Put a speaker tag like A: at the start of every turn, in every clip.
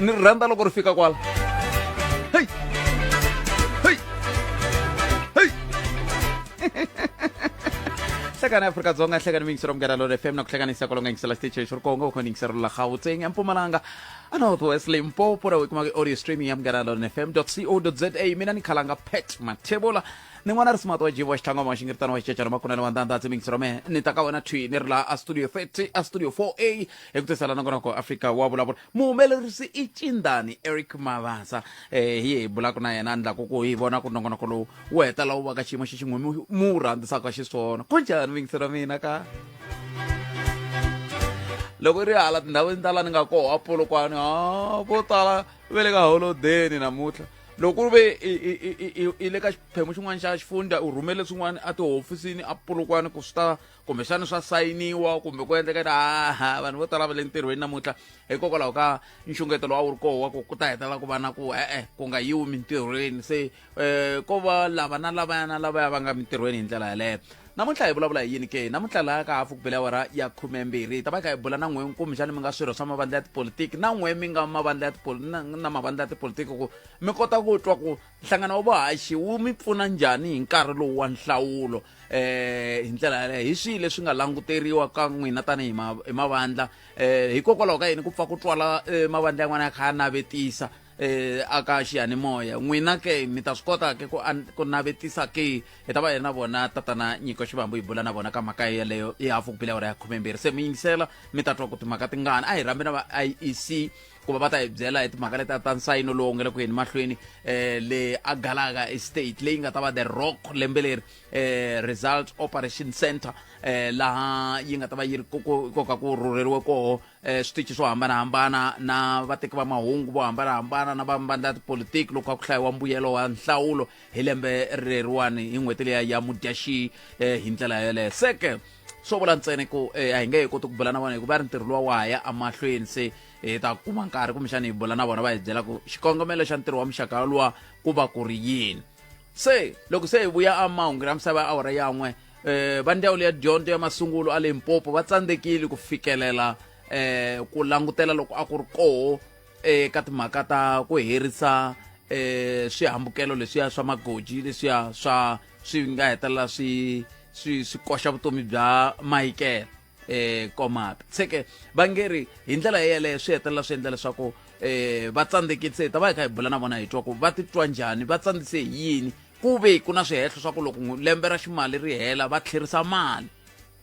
A: Ni ri rhandza loko ri fika kwala. Hey! Hey! Hey! Hlekani Afrika-Dzonga, hlekani miyingiselo Munghana Lonene FM na ku hlekanisa kwalomu ka yingisela xitichi lexi ri kongo u kha yingiselo la Gauteng, eMpumalanga, a North West, Limpopo na u kumaka audio streaming ya Munghana Lonene FM co.za. Mina ni khalanga Pat Mathebula ni n'wana ri smart wa jivo wa xitlangoma wa xingiritano wa xicecano makunene wa ndandadzi miyingiselo mehe ni ta ka wena thwi ni ri laha a studio 30 a studio 4A hi ku tisela nongonoko Afrika wa vulavula. Muhumelerisi i Cindani Eric Mavasa hi ye hi bulaka na yena endzhaku ku hi vona ku nongonoko lowu wu hetelela wu va ka xiyimo xi xin'we mu wu rhandzisaka xiswona. Ku njhani miyingiselo mina ka loko ri hala tindhawini ta la ni nga koho a Polokwane ha vo tala ve le ka holodeni namuntlha loko u ve i le ka xiphemu xin'wana xa xifundza u rhumele swin'wana a tihofisini a Polokwane ku swi ta kumbexana swa sayiniwa kumbe ku endleka aha vanhu vo tala va le ntirhweni namuntlha hikokwalaho ka nxungeto lowu a wu ri koho wa ku ku ta hetelela ku va na ku e-e ku nga yiwi mintirhweni se um ko va lava na lavaya na lavaya va nga mintirhweni hi ndlela yaleyo. Namuntlha hi vulavula hi yini ke? Namuntlha laha ka hafu ku bile awara ya khumembirhi hi ta va hi kha hi bula na n'we kumbexana mi nga swirho swa mavandla ya tipolitiki na n'we mi nga mavandla ya na mavandla ya tipolitiki ku mi kota ku twa ku nhlangano wa vuhaxi wu mi pfuna njhani hi nkarhi lowu wa nhlawulo eh hi ndlela yaleyo hi swihi leswi nga languteriwa ka n'wina tanihi hi mavandla eh hikokwalaho ka yini ku pfa ku twala eh, mavandla yan'wana ya kha ya navetisa eh aka xiyanimoya n'wina ke mi ta swi kota ke ku ku navetisa ke hi ta va hi ri na vona tatana Nyiko Xivambu hi bula na vona ka mhaka yeleyo hi hafu ku bile awara ya khumembirhi se mi yingisela mi ta twa ku timhaka tingani a hi rhambi na va IEC ku va va ta hi byela hi timhaka leti ta nsayino lowu nga le ku yeni mahlweni eh le a Galaga Estate leyi nga ta va The Rock lembe leri eh Result Operation Center eh laha yi nga ta va yi ri koka ku rhurheriwe koho eh switichi swo hambanahambana na vateki va mahungu vo hambanahambana na vambandla ya tipolitiki loko ku hlayiwa mbuyelo wa nhlawulo hi lembe reriwani hi n'hweti liya ya Mudyaxihi eh hi ndlela yeleyo seke swo vula ntsena ku eh, a hi nge he koti ku bula na vona hikuva ri ntirho luwa wa ha ya emahlweni se hi ta kuma nkarhi kumbexana hi bula na vona va hi byela ku xikongomelo xa ntirho wa muxaka luwa ku va ku ri yini se loko se hi vuya emahungwini ya misava ya awara yan'we um va ndzawulo ya dyondzo ya masungulo a Limpopo va tsandzekile ku fikelela um ku langutela loko a ku ri koho eka timhaka ta ku herisa um swihambukelo leswiya swa magoji leswiya swa swi nga hetelela swi swi swi koxa vutomi bya Michael eh Komape seke va nge ri hi ndlela yeleyo swi hetelela swi endla leswaku eh va tsandzekile se hi ta va hi kha hi bula na vona hi twa ku va titwa njhani va tsandzise hi yini ku ve ku na swihehlo swa ku loko lembe ra ximali ri hela va tlherisa mali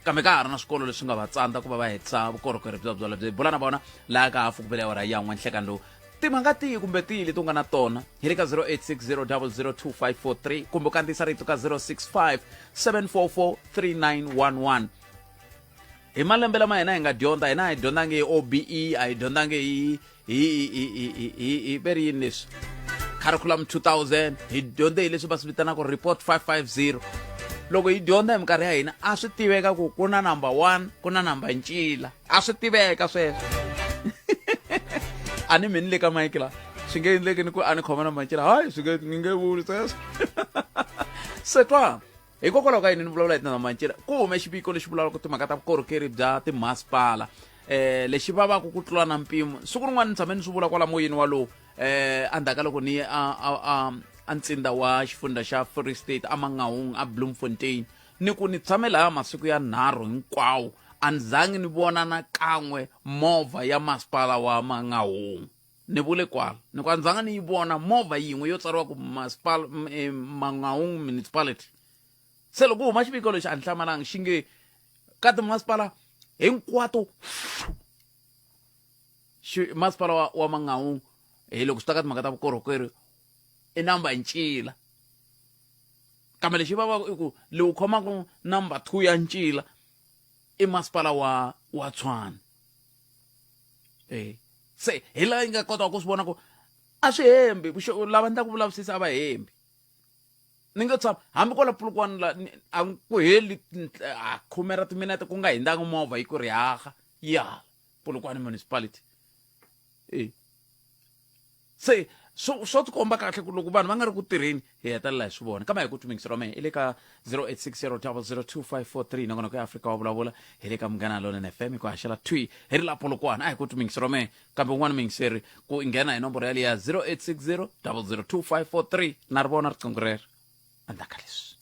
A: kambe ka ha ri na swikolo leswi nga va tsandza ku va va hetisa vukorhokeri bya byona byi bula na vona laha ka hafu ku vele awara ya n'we nhlekani lowu timhaka tihi kumbe tihi leti u nga na tona hi le ka 0860002543 kumbe u kandziyisa rito ka 065 744 3911 hi malembe lama hina hi nga dyondza hina a hi dyondzangi hi OBE a hi dyondzangi hi hi hi hi hi hi hi ve ri yini leswi curriculum 2000 hi dyondze hi leswi va swi vitanaka report 550 loko hi dyondza hi minkarhi ya hina a swi tiveka ku ku na number 1 ku na number ncila a swi tiveka sweswo a ni mi ni le ka mike la swi nge endleki ni ku a ni khoma na mancila hayi swi nge ni nge vuli sweswo se twa hikokwalaho ka yini ni vulavula hi tinhamba mancila ku hume xiviko lexi vulavulaka timhaka ta vukorhokeri bya timasipala eh lexi vavaka ku tlula na mpimo siku rin'wana ni tshame ni swi vula kwala moyeni walowu eh endzhaku ka loko ni ye a a a a ntsinda wa xifundza xa Free State a Mangaung a Bloemfontein ni ku ni tshame laha masiku ya nharhu hinkwawo a ni zangi ni vona na kan'we movha ya masipala wa Mangaung ni vule kwala ni ku a ni zanga ni yi vona movha yin'we yo tsariwa ku masipala eh, Mangaung municipality se loko ku huma xiviko lexi a ni hlamalangi xi nge ka timasipala hinkwato masipala wa, wa Mangaung hi loko swi ta ka timhaka ta vukorhokeri i namba ncila kambe lexi vavaka i ku lowu khomaka number 2 ya ncila i masipala wa wa Tshwane eh se hi laha yi nga kotaka ku swi vona ku a swi hembi lava endlaka vulavisisi a va hembi ni nge tshama hambi kwala Polokwane la a ku heli a khume ra timinete ku nga hindzanga movha yi ku ri haha yi hala Polokwane municipality e se Swo swo tikomba kahle ku loko vanhu va nga ri ku tirheni hi hetelela hi swi vona. Kambe hi ku twi wa mehe i le ka 0860002543 nongonoko ya Afrika wa vulavula hi le ka Munghana Lonene FM hi ku haxela thwi hi ri la Polokwane. A hi ku twi wa mehe kambe un'wana muyingiseri ku nghena hi nomboro yaliya 0860002543 na ri vona riqingho rero endzhaku ka leswi.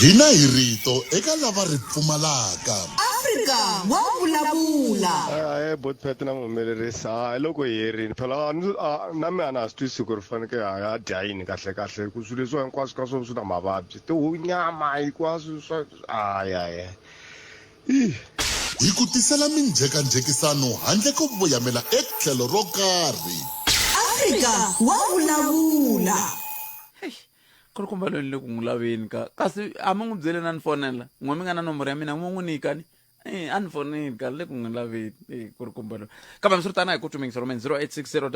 B: Hina hi rito eka lava ri pfumalaka.
C: Afrika wa vulavula.
D: Ahee bot Pat na muhumelerisi ha hi loko hi herini phela a ni a na mina a na ha swi twisisi ku ri faneke ha ya dya yini kahle kahle ku swilo leswiwa hinkwaswo ka swona swi na mavabyi tihunyama hinkwaswo swa hayi hayi
B: Hi ku tisela minjhekanjhekisano handle ko voyamela etlhelo ro karhi.
C: Afrika wa vulavula.
A: Kulukumba loyi ni le ku n'wi laveni ka kasi a mi n'wi byele na ni fonela n'we mi nga na nomboro ya mina n'wi n'wi nyika ni Eh, a ni foneli ka le ku n'wi laveni eh, kulukumba loyi kambe hambiswiritano a hi ku tumingisa romeni 0860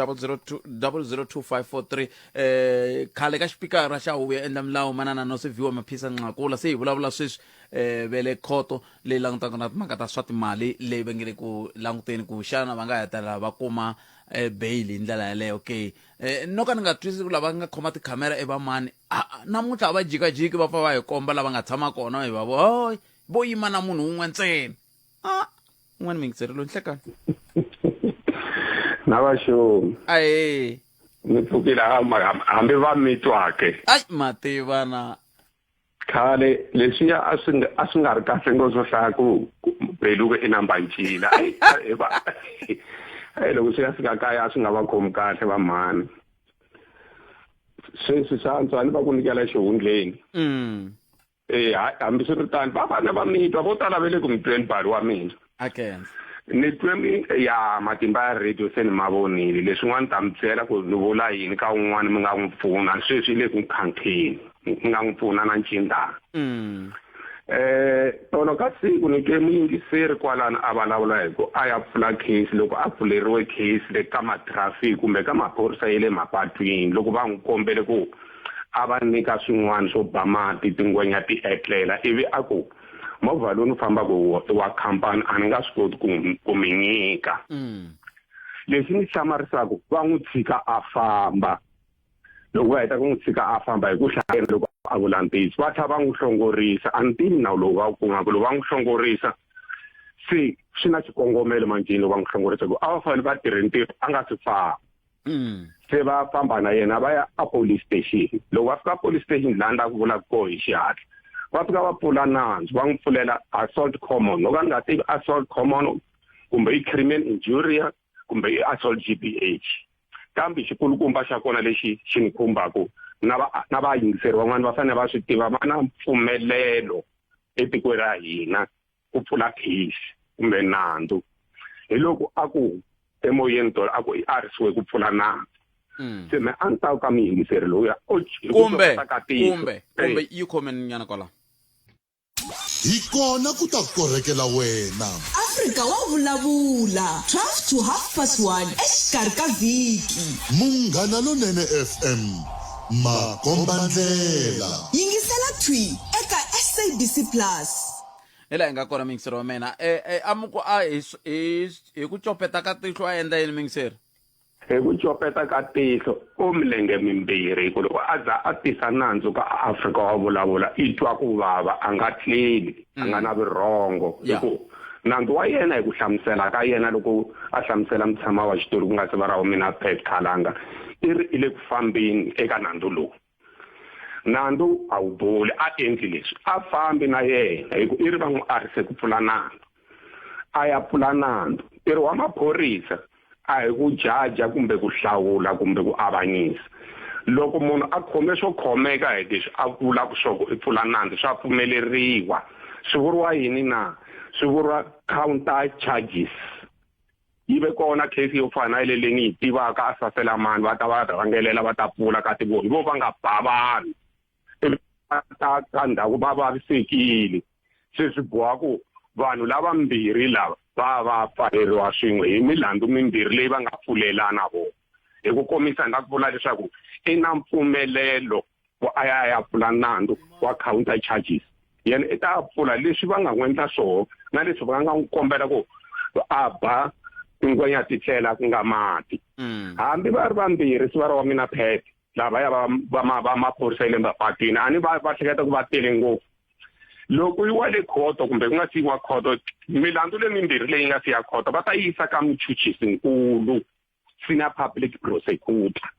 A: 002543 eh khale ka xipikara xa huvo ya endla milawu manana Nosiviwe Maphisa Nqakula se hi vulavula sweswi eh ve le khoto leyi langutaka na timhaka ta swa timali leyi va nge le ku languteni ku xana va nga hetelela va kuma eh, bail hi ndlela yaleyo ke. No ka ni nga twisisi ku lava nga khoma tikhamera i vamani namuntlha a va jikajiki va pfa va hi komba lava nga tshama kona hi va vo hoy vo yima na munhu wun'we ntsena a un'wana miyingiseri loyi nhlekani
E: na vaxomi
A: ahe
E: mi pfukile hambi va mi twake
A: ai mativa na
E: Khale leswiya a swi nga a swi nga ri kahle ngopfu swo hlaya ku Beluke i na mbancila ayi va ayi loko swi ya fika kaya a swi nga va khomi kahle va mhani sweswi swa antswa ni va ku nyikela xihundleni
A: mm.
E: e hambiswiritano va vana va mitwa vo tala va le ku mi tweni bali wa mina
A: a
E: Ni twe mi ya matimba ya radio se ni ma vonile leswin'wana ni ta mi byela ku ni vula yini ka un'wana mi nga n'wi pfuna sweswi i le ku nkhankheni mi nga n'wi pfuna na ncindana
A: mm.
E: Eh tolo ka siku ni twe muyingiseri kwalano a vulavula hi ku a ya pfula case loko a pfuleriwe case le ka ma-traffic kumbe ka maphorisa ya le mapatwini loko va n'wi kombele ku a va nyika swin'wana swo ba mati tingwenya ti etlela ivi a ku movha lowu ni fambaka hi wona i wa khampani a ni nga swi koti ku ku mi nyika
A: mm.
E: lexi ni hlamarisaka va n'wi tshika a famba loko va heta ku n'wi tshika a famba hi ku hlayela loko a vula ntiyiso va tlhela va n'wi hlongorisa a ni tivi nawu lowu va wu kumaka loko va n'wi hlongorisa se swi na xikongomelo manjheni loko va n'wi hlongorisa ku a va fanele va tirhe ntirho a nga si famba
A: mm.
E: Se va famba na yena va ya a police station. Loko va fika police station laha ni la ku vulaka koho hi xihatla, va fika va pfula nandzu, va n'wi pfulela assault common. Loko a ni nga tivi assault common kumbe i crimen injuria kumbe i assault GBH. Kambe xikulukumba xa kona lexi xi ni khumbaka na va na vayingiseri van'wana va fanele va swi tiva va na mpfumelelo etikweni ra hina ku pfula case kumbe nandzu. Hi loko a ku emoyeni tolo a ku i arisiwe ku pfula nandzu
A: mm.
E: se me a ni ta ka muyingiseri lowuya
A: kumbe kumbe kumbe yi khome nyana kwalaho
B: hi kona ku ta korhekela wena
C: Afrika wa vulavula 12 to half past 1 exikarhi ka vhiki
B: Munghana Lonene FM makombandlela
C: yingisela thwi eka SABC Plus
A: Hi laha hi nga kona muyingiseri wa mina. E, e, a mi ku a hi, hi, hi ku copeta ka tihlo a endla yini muyingiseri?
E: Hi ku copeta ka tihlo o milenge mimbirhi hi ku loko a za a tisa nandzu ka Afrika wa vulavula i twa ku vava a nga tleli a nga na vurhongo hi ku nandzu wa yena hi ku hlamusela ka yena loko a hlamusela mutshama wa xitulu ku nga se va ra wa mina Pat Khalanga i ri i le ku fambeni eka nandzu lowu. Nandzu a wu boli, a endli leswi, a fambi na yena hi ku i ri va n'wi arise ku pfula nandzu. A ya pfula nandzu. Ntirho wa maphorisa a hi ku jaja kumbe ku hlawula kumbe ku avanyisa. Loko munhu a khome swo khomeka hi leswi a vulaka swo ku i pfula nandzu swa pfumeleriwa. Swi vuriwa yini na? Swi vuriwa counter charges. Yi ve kona case yo fana na yale leyi ni yi tivaka a Saselamani va ta va rhangelela va ta pfula kasi vo hi vo va nga ba vanhu ivi va ta ka ndhawu va vavisekile se swi boha ku vanhu lavambirhi lava va va pfaleriwa swin'we hi milandzu mimbirhi leyi va nga pfulelana vona hi ku komisa ni nga ku vula leswaku i na mpfumelelo ku a ya a ya pfula nandzu wa counter charges yena i ta pfula leswi va nga n'wi endla swoho na leswi va nga n'wi kombela ku a ba Tingwenya ti tlela ku nga mati. Hambi va ri vambirhi sivara wa mina Phet, lavaya va va va maphorisa ya le mapatwini a ni va va hleketa ku va tele ngopfu. Loko yi wa le khoto kumbe ku nga si yiwa khoto, milandzu leyi mimbirhi leyi nga si ya khoto va ta yisa ka muchuchisinkulu, senior public prosecutor,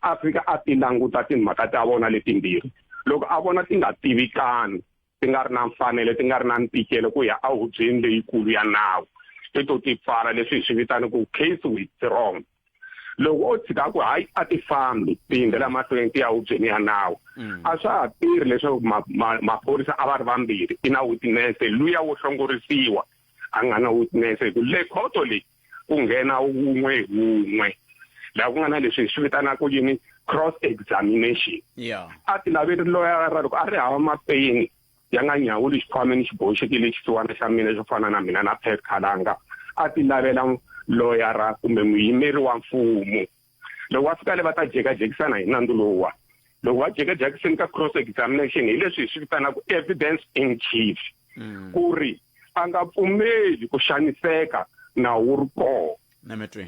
E: a fika a ti languta timhaka ta vona letimbirhi. Loko a vona ti nga tivikani, ti nga ri na mfanelo, ti nga ri na ntikelo ku ya ehubyeni leyikulu ya nawu, i to ti pfala, leswi hi swi vitana ku case withdrawn. Loko o tshika ku hayi a ti fambi ti hundzela mahlweni ti ya hubyeni ya nawu, a swa ha tirhi leswaku maphorisa a va ri vambirhi i na witness luya wo hlongorisiwa a nga na witness, hi ku le khoto leyi ku nghena wun'we hi wun'we, laha ku nga na leswi hi swi vitanaka yini, cross examination. A ti laveli loyara, loko a ri hava mapeni ya nga nyawuli xikhwameni xi boxekile xisiwana xa mina xo fana na mina na Pet Khalanga, a ti lavela loyara kumbe muyimeri wa mfumo. Loko va fika le va ta jekajekisana hi nandzu lowuwa. Loko va jekajekiseni ka cross examination, hi leswi hi swi vitanaka evidence in chief, ku ri a nga pfumeli ku xaniseka nawu wu ri kona.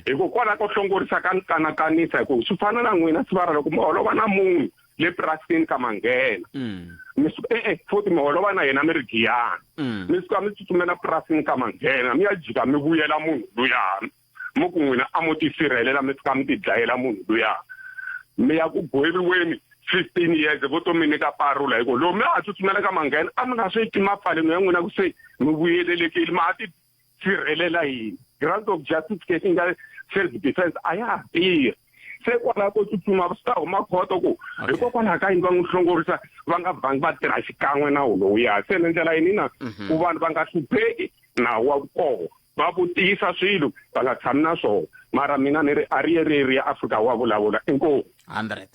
E: Hikokwalaho ko hlongorisa ka ni kanakanisa, hi ku swi fana na n'wina sivara, loko mi holova na munhu le purasini ka manghena, mi suka e-e futhi mi holova na yena mi ri giyani, mi suka mi tsutsumela purasini ka manghena, mi ya jika mi vuyela munhu luya, mi ku n'wina a mo tisirhelela, mi fika mi ti dlayela munhu luya, mi ya ku boheriweni 15 years, vo to mi nyika parula, hi ku lomu mi a tsutsumela ka manghena a mi nga swi twi mapfalelo ya n'wina ku se mi vuyelelekile, ma ha ti sirhelela yini? Grant of justification ka self defense a ya ha tirhi. Se kwalaho ko tsutsuma swi ta huma khoto ku hikokwalaho ka yini va n'wi hlongorisa, va nga vangi va tirha xikan'we nawu lowuya. Se ni ndlela yini na ku vanhu va nga hlupheki, nawu wa koho va vutisa swilo va nga tshami na swona. Mara mina ni ri a ri ye ri ya Afrika wa vulavula, inkomu.
A: 100.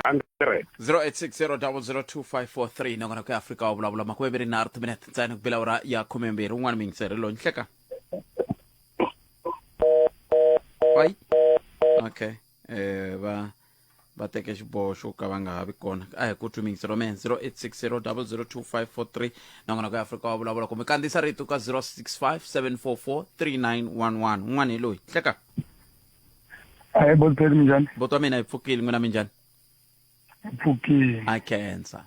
E: 100.
A: 0860002543, nakona ku ya Afrika wa vulavula. 23 timinete ntsena ku bela ura ya 12. Un'wana miyingiseri loyi, nhleka pai. Okay, va teke xiboho xo ka va nga ha vi kona. A hi ku twi miyingisero mehe. 0860002543, nakona ku ya Afrika wa vulavula, kumbe kandziyisa rito ka 065 744 3911. Un'wana hi loyi, hleka.
F: Ahee Botpet, minjhani?
A: Buti wa mina, hi pfukile, n'wina minjhani?
F: Pfukile.
A: A khensa.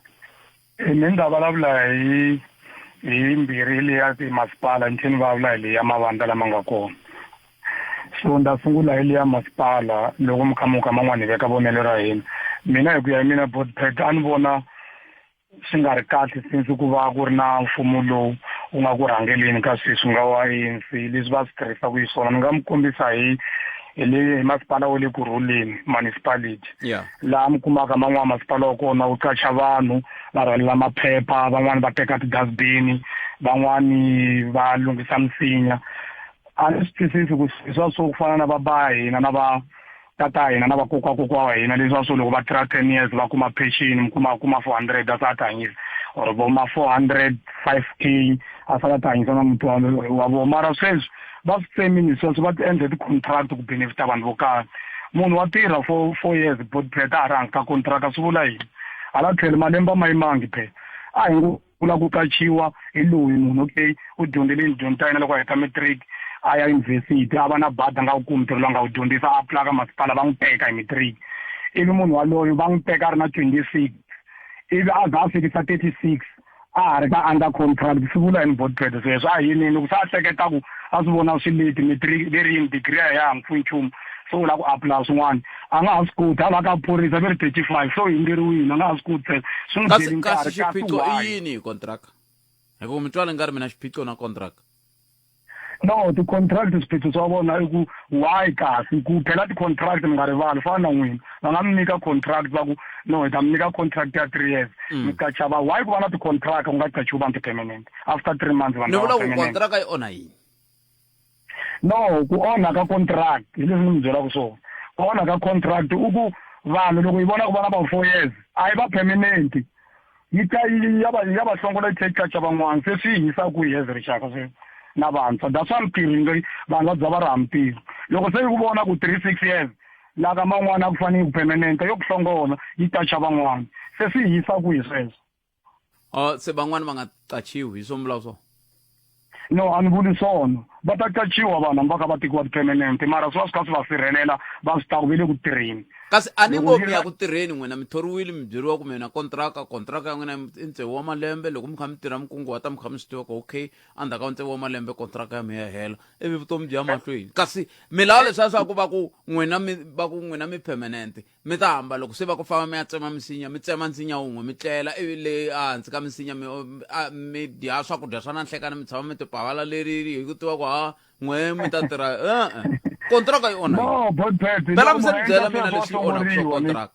F: Ni nga vulavula hi mbirhi leya timasipala, ni tlhela ni vulavula hi leya mavandla lama nga kona. So ni ta sungula hi leya masipala, loko mi kha mi kha man'wani hi veka vonelo ra hina. Mina hi ku ya hi mina Botpet, a ni vona swi nga ri kahle since ku va ku ri na mfumo lowu wu nga ku rhangeleni ka sweswi nga wa ANC, leswi va swi tirhisaka hi swona. Ni nga mi kombisa hi le hi masipala wa le Kurhuleni municipality, laha mi kumaka man'wana masipala wa kona wu qacha vanhu va rhwalela maphepha, van'wani va teka ti-dustbin, van'wani va lunghisa misinya. A ni swi twisisi ku sweswiwa swo ku fana na baba hina na va tata hina na vakokwakokwa wa hina, leswiwa swo loko va tirha 10 years va kuma pension, mi kuma 400 a sa a ti hanyisa, or vo ma 400 5K a sala ti hanyisa na muti wa vona. Mara sweswi va swi tsemini sweswo, va ti endle ti-contract ku benefita vanhu vo karhi. Munhu wa tirha for 4 years, but a ha ri hansi ka contract, swi vula yini? Hala tlhelo malembe a ma yimangi phela, a hi ngo vula ku qachiwa hi loyi munhu, okay, u dyondzele tidyondzo ta yena, loko a heta matric a ya yunivhesiti, a va na badi, a nga wu kumi ntirho lowu a nga wu dyondzisa, a apply ka masipala, va n'wi teka hi matric, ivi munhu waloyo va n'wi teka a ri na 26, ivi a za a fikisa 36 a ha ri ka under contract. Swi vula yini, Botpet, sweswo? A yini loko se a hleketa ku a swi vona swi leti, matric leri yini, degree ya ha n'wi pfuni nchumu, se u lava ku apply swin'wana, a nga ha swi koti, hala ka phorisa ve ri 35 se u hundzeriwile, a nga ha swi koti, se swi n'wi
A: Kasi
F: dyeli
A: kasi
F: nkarhi. Kasi
A: xiphiqo i
F: why?
A: yini hi contract? Hi ku mi twala nga ri mina xiphiqo na contract.
F: No, ti-contract swiphiqo swa vona i ku why, kasi ku phela ti-contract mi nga rivali, fana na n'wina va nga mi nyika contract, va ku no, hi ta mi nyika contract ya 3 years, mi qacha va why ku va na ti-contract, ku nga qachiwi vanhu ti-permanent after 3 months vanhu
A: Ni
F: va
A: vula
F: va
A: ku
F: permanent.
A: Contract yi onha yini?
F: No, ku onha ka contract hi leswi ni mi byelaka swona. Ku onha ka contract u ku vanhu loko yi vona ku va na va 4 years a yi va permanent, yi ta yi ya va ya va hlongola, yi tlhela yi qacha van'wana. Se swi hi yisa kwihi as rixaka sweswi na vantshwa? That's why mintirho yi nga vanhu va bya va ri ha mintirho. Loko se yi ku vona ku 3 6 years laha ka man'wana a ku fanele ku permanent, yo ku hlongola yi qacha van'wana, se swi hi yisa kwihi sweswo?
A: Oh, se van'wana va nga qachiwi, hi swo mi vulaka swona?
F: No, a ni vuli swona. Va ta qachiwa vanhu hambi va kha va tekiwa ti-permanent, mara swi va swi kha swi va sirhelela, va swi tiva ku ve le ku tirheni.
A: Kasi a ni
F: Loko
A: ngo
F: ni
A: mi ya ku tirheni n'wina mi thoriwile, mi byeriwa ku mi na kontraka, kontraka ya n'wina i tsevu wa malembe, loko mi kha mi tirha mi kunguhata mi kha mi swi tiva ku okay endzhaku ka tsevu wa malembe kontraka ya mi ya hela, ivi vutomi byi ya mahlweni. Kasi mi lava leswiya swa ku va ku n'wina mi va ku n'wina mi permanent, mi ta hamba loko se va ku famba mi ya tsema misinya, mi tsema nsinya wun'we mi tlela, ivi le ehansi ka misinya mi a mi dya swakudya swa na nhlekani, mi tshama mi tipavala leri hi ku tiva ku ha n'we mi ta tirha e-e kontraka yi onha
F: No, Bodpet,
A: phela
F: loko
A: mi se
F: munhu
A: ni
F: a
A: byela
F: endla
A: mina
F: sweswo wa
A: leswi yi onhaka swa
F: hlongoriwa ni.
A: kontraka.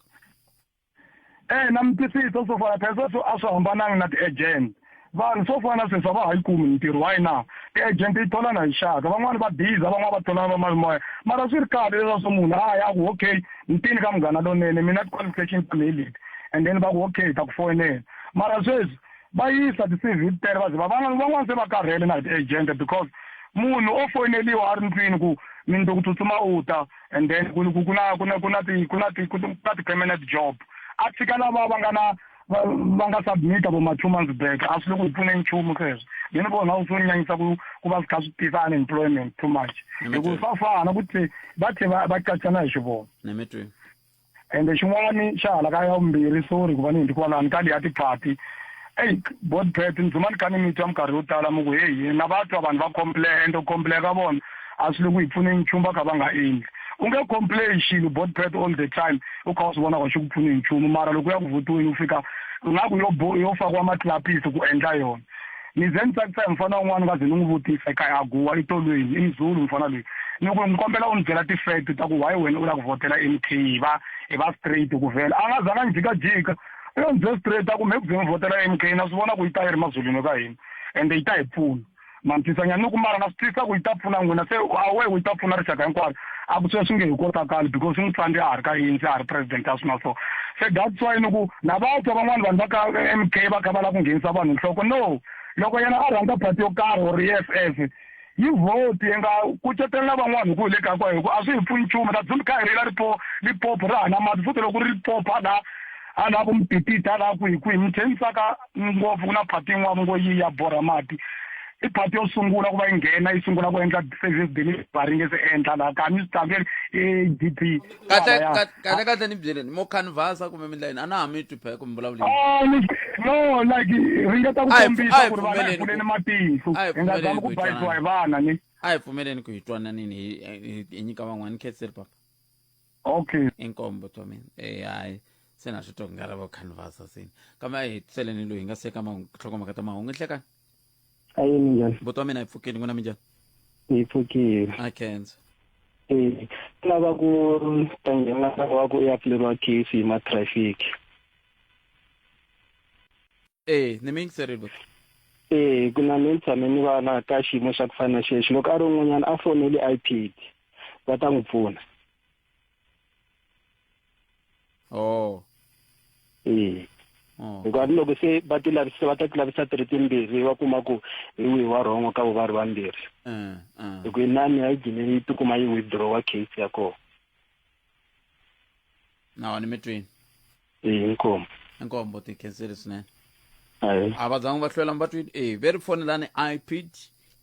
F: Eh, na mi twisisa swo fana phela sweswo a swi hambananga na ti-agent. Vanhu swo fana sweswi a va ha yi kumi mintirho, why na? Ti-agent yi tholana hi xaka, van'wani va busy, van'wani va tholana va mimoya, mara swi ri kahle leswiya swo munhu a ya a ku okay ni tini ka Munghana Lonene mina ti-qualification ta mina hi leti, and then va ku okay hi ta ku foyinela. Mara sweswi va yisa ti-C_V tele va ze va van'wani se va karhele na hi ti-agent because munhu o foyineliwa a ri ndlwini ku mundzuku tsutsuma u ta, and then ku ku ku na ku na ku na ti ku na ti ku na ti-permanent job, a tshika lava va nga na va va nga submit-a vo ma 2 months back. A swi le ku hi pfuneni nchumu sweswo. Ni ni vona swo nyanyisa ku ku va swi kha swi tisa unemployment too much, hi ku swa fana ku tlhe va tlhe va va qachana hi xivona.
A: Ni mi twini.
F: Ende xin'wani xa hala ka ya vumbirhi, sorry ku va ni hundzi kwalano ka liya tiphati, eyi Bodpet, ni dzuma ni kha ni mi twa minkarhi yo tala mi ku heyi na va twa vanhu va complain, ende ku complain ka vona a swi le ku hi pfuneni nchumu, va kha va nga endli. U nge complain xilo, Bodpet, all the time u kha u swi vona ku a xi ku pfuni hi nchumu, mara loko u ya ku votiweni u fika nga ku yo yo fakiwa matlapisi ku endla yona. Ni ze ni tsakisa hi mufana wun'wana, nga ze ni n'wi vutisa ekaya a guwa etolweni, i Mzulu mufana loyi, ni ku ni kombela u ni byela ti-fact ta ku why wena u lava ku vhotela M_K, hi va hi va straight ku vhela a nga zanga ni jikajika, u yo ni byela straight a ku mehe ku ze ni vhotela M_K na swi vona ku yi ta yi ri mazulwini ka hina ende yi ta hi pfuna. Ma ni twisisa nyana? Ni ku mara na swi twisisa ku yi ta pfuna n'wina, se u aware ku yi ta pfuna rixaka hinkwaro? A ku sweswo swi nge he kotakali because swi n'wi tsandze a ha ri ka ANC, a ha ri president a swi na so. Se that's why ni ku na va twa van'wana vanhu va ka M_K va kha va lava ku nghenisa vanhu nhloko, no loko yena a rhandza party yo karhi or E_F_F yi vote, yi nga kucetelela van'wana hi ku hi le kaya kwa hi ku a swi hi pfuni nchumu. Ta dzumbi kha hi rila Limpopo ra ha na mati futhi loko ri Limpopo hala hala vo Mtititi hala kwihi kwihi mi tlhe mi tsaka ngopfu ku na party yin'wana ngo yi ya borha mati, i party yo sungula ku va yi nghena yi sungula ku endla service delivery nge se endla laha kaya mi swi tlangeli A_D_P.
A: Kahle kahle kahle, ni byeleni mo canvasa kumbe mi ndla yini? A na ha mi twi phela ku mi vulavula yini.
F: Oh, no, like ringeta ku
A: A hi
F: kombisa
A: a hi
F: ku ri vana hi
A: pfumeleni ku
F: pfuleni matihlo,
A: a hi
F: hi nga
A: pfumeleni
F: zami
A: ku
F: ku
A: hi
F: bayisiwa
A: twanana
F: hi vana ni.
A: A hi pfumeleni ku hi twananini, hi hi nyika van'wani khenseri papa.
F: Okay.
A: Inkombo to mina eh hayi se na swi twa ku nga ri vo canvasa seni, kambe a hi tiseleni loyi hi nga se ka nhlokomhaka ta mahungu nhlekani.
G: Ayi, minjhani?
A: Buti wa mina, hi pfukile, n'wina minjhani?
G: Hi pfukile.
A: A khensa.
G: E lava ku ta nghena wa ku ya pfuleriwa case hi ma-traffic.
A: Eh, ni mi yingiserile buti.
G: E ku na ni tshame ni va na ka xiyimo xa ku fana na xexo, loko a ri un'wanyana a fonele IPID va ta n'wi pfuna.
A: Oh.
G: E.
A: Oh.
G: Hikuva ni loko se va ti lavisisa, va ta ti lavisa ti ri timbirhi, va kuma ku hi wihi wa wrong ka vo va ri vambirhi. Hi ku inani a yi gcine yi tikuma yi withdraw case ya kona.
A: Na ni mi twini.
G: E, inkomu.
A: Inkombo ti khenseli swinene.
G: Ayi.
A: A va zangi va hlwela, mi va twini e ve ri fonelani IPID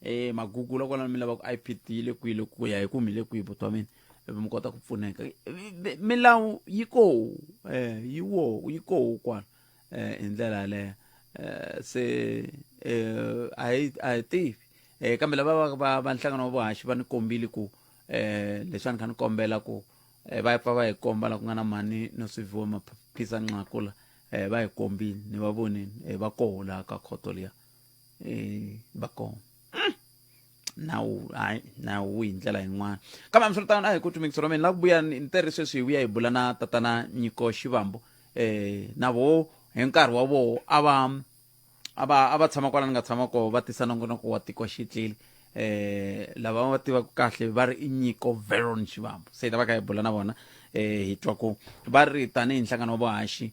A: e magugula kwalano, mi lava ku IPID yi le kwihi, le ku ya hi ku mi le kwihi buti wa mina, ivi mi kota ku pfuneka. Milawu yi koho, yi wo yi koho kwala hi ndlela yaleyo. Se a hi a hi tivi, kambe lava va va va nhlangano wa vuhaxi va ni kombile ku leswi a ni kha ni kombela ku va pfa va hi komba la ku nga na mhani no swiviwa maphisa nxakula, va hi kombile, ni va vonini, va koho laha ka khoto liya, va koho. Nawu hayi, nawu hi ndlela yin'wana, kambe hambiswiritano a hi ku tumikisa ra mina la ku vuya ni teri sweswi hi vuya hi bula na tatana Nyiko Xivambo, na vo hi nkarhi wa voho a va a va a va tshama kwala ni nga tshama koho, va tisa nongonoko wa tiko xitleli, lava va tivaka kahle va ri i Nyiko Veron Xivambo. Se hi ta va kha hi bula na vona, hi twa ku va ri tanihi nhlangano wa vuhaxi,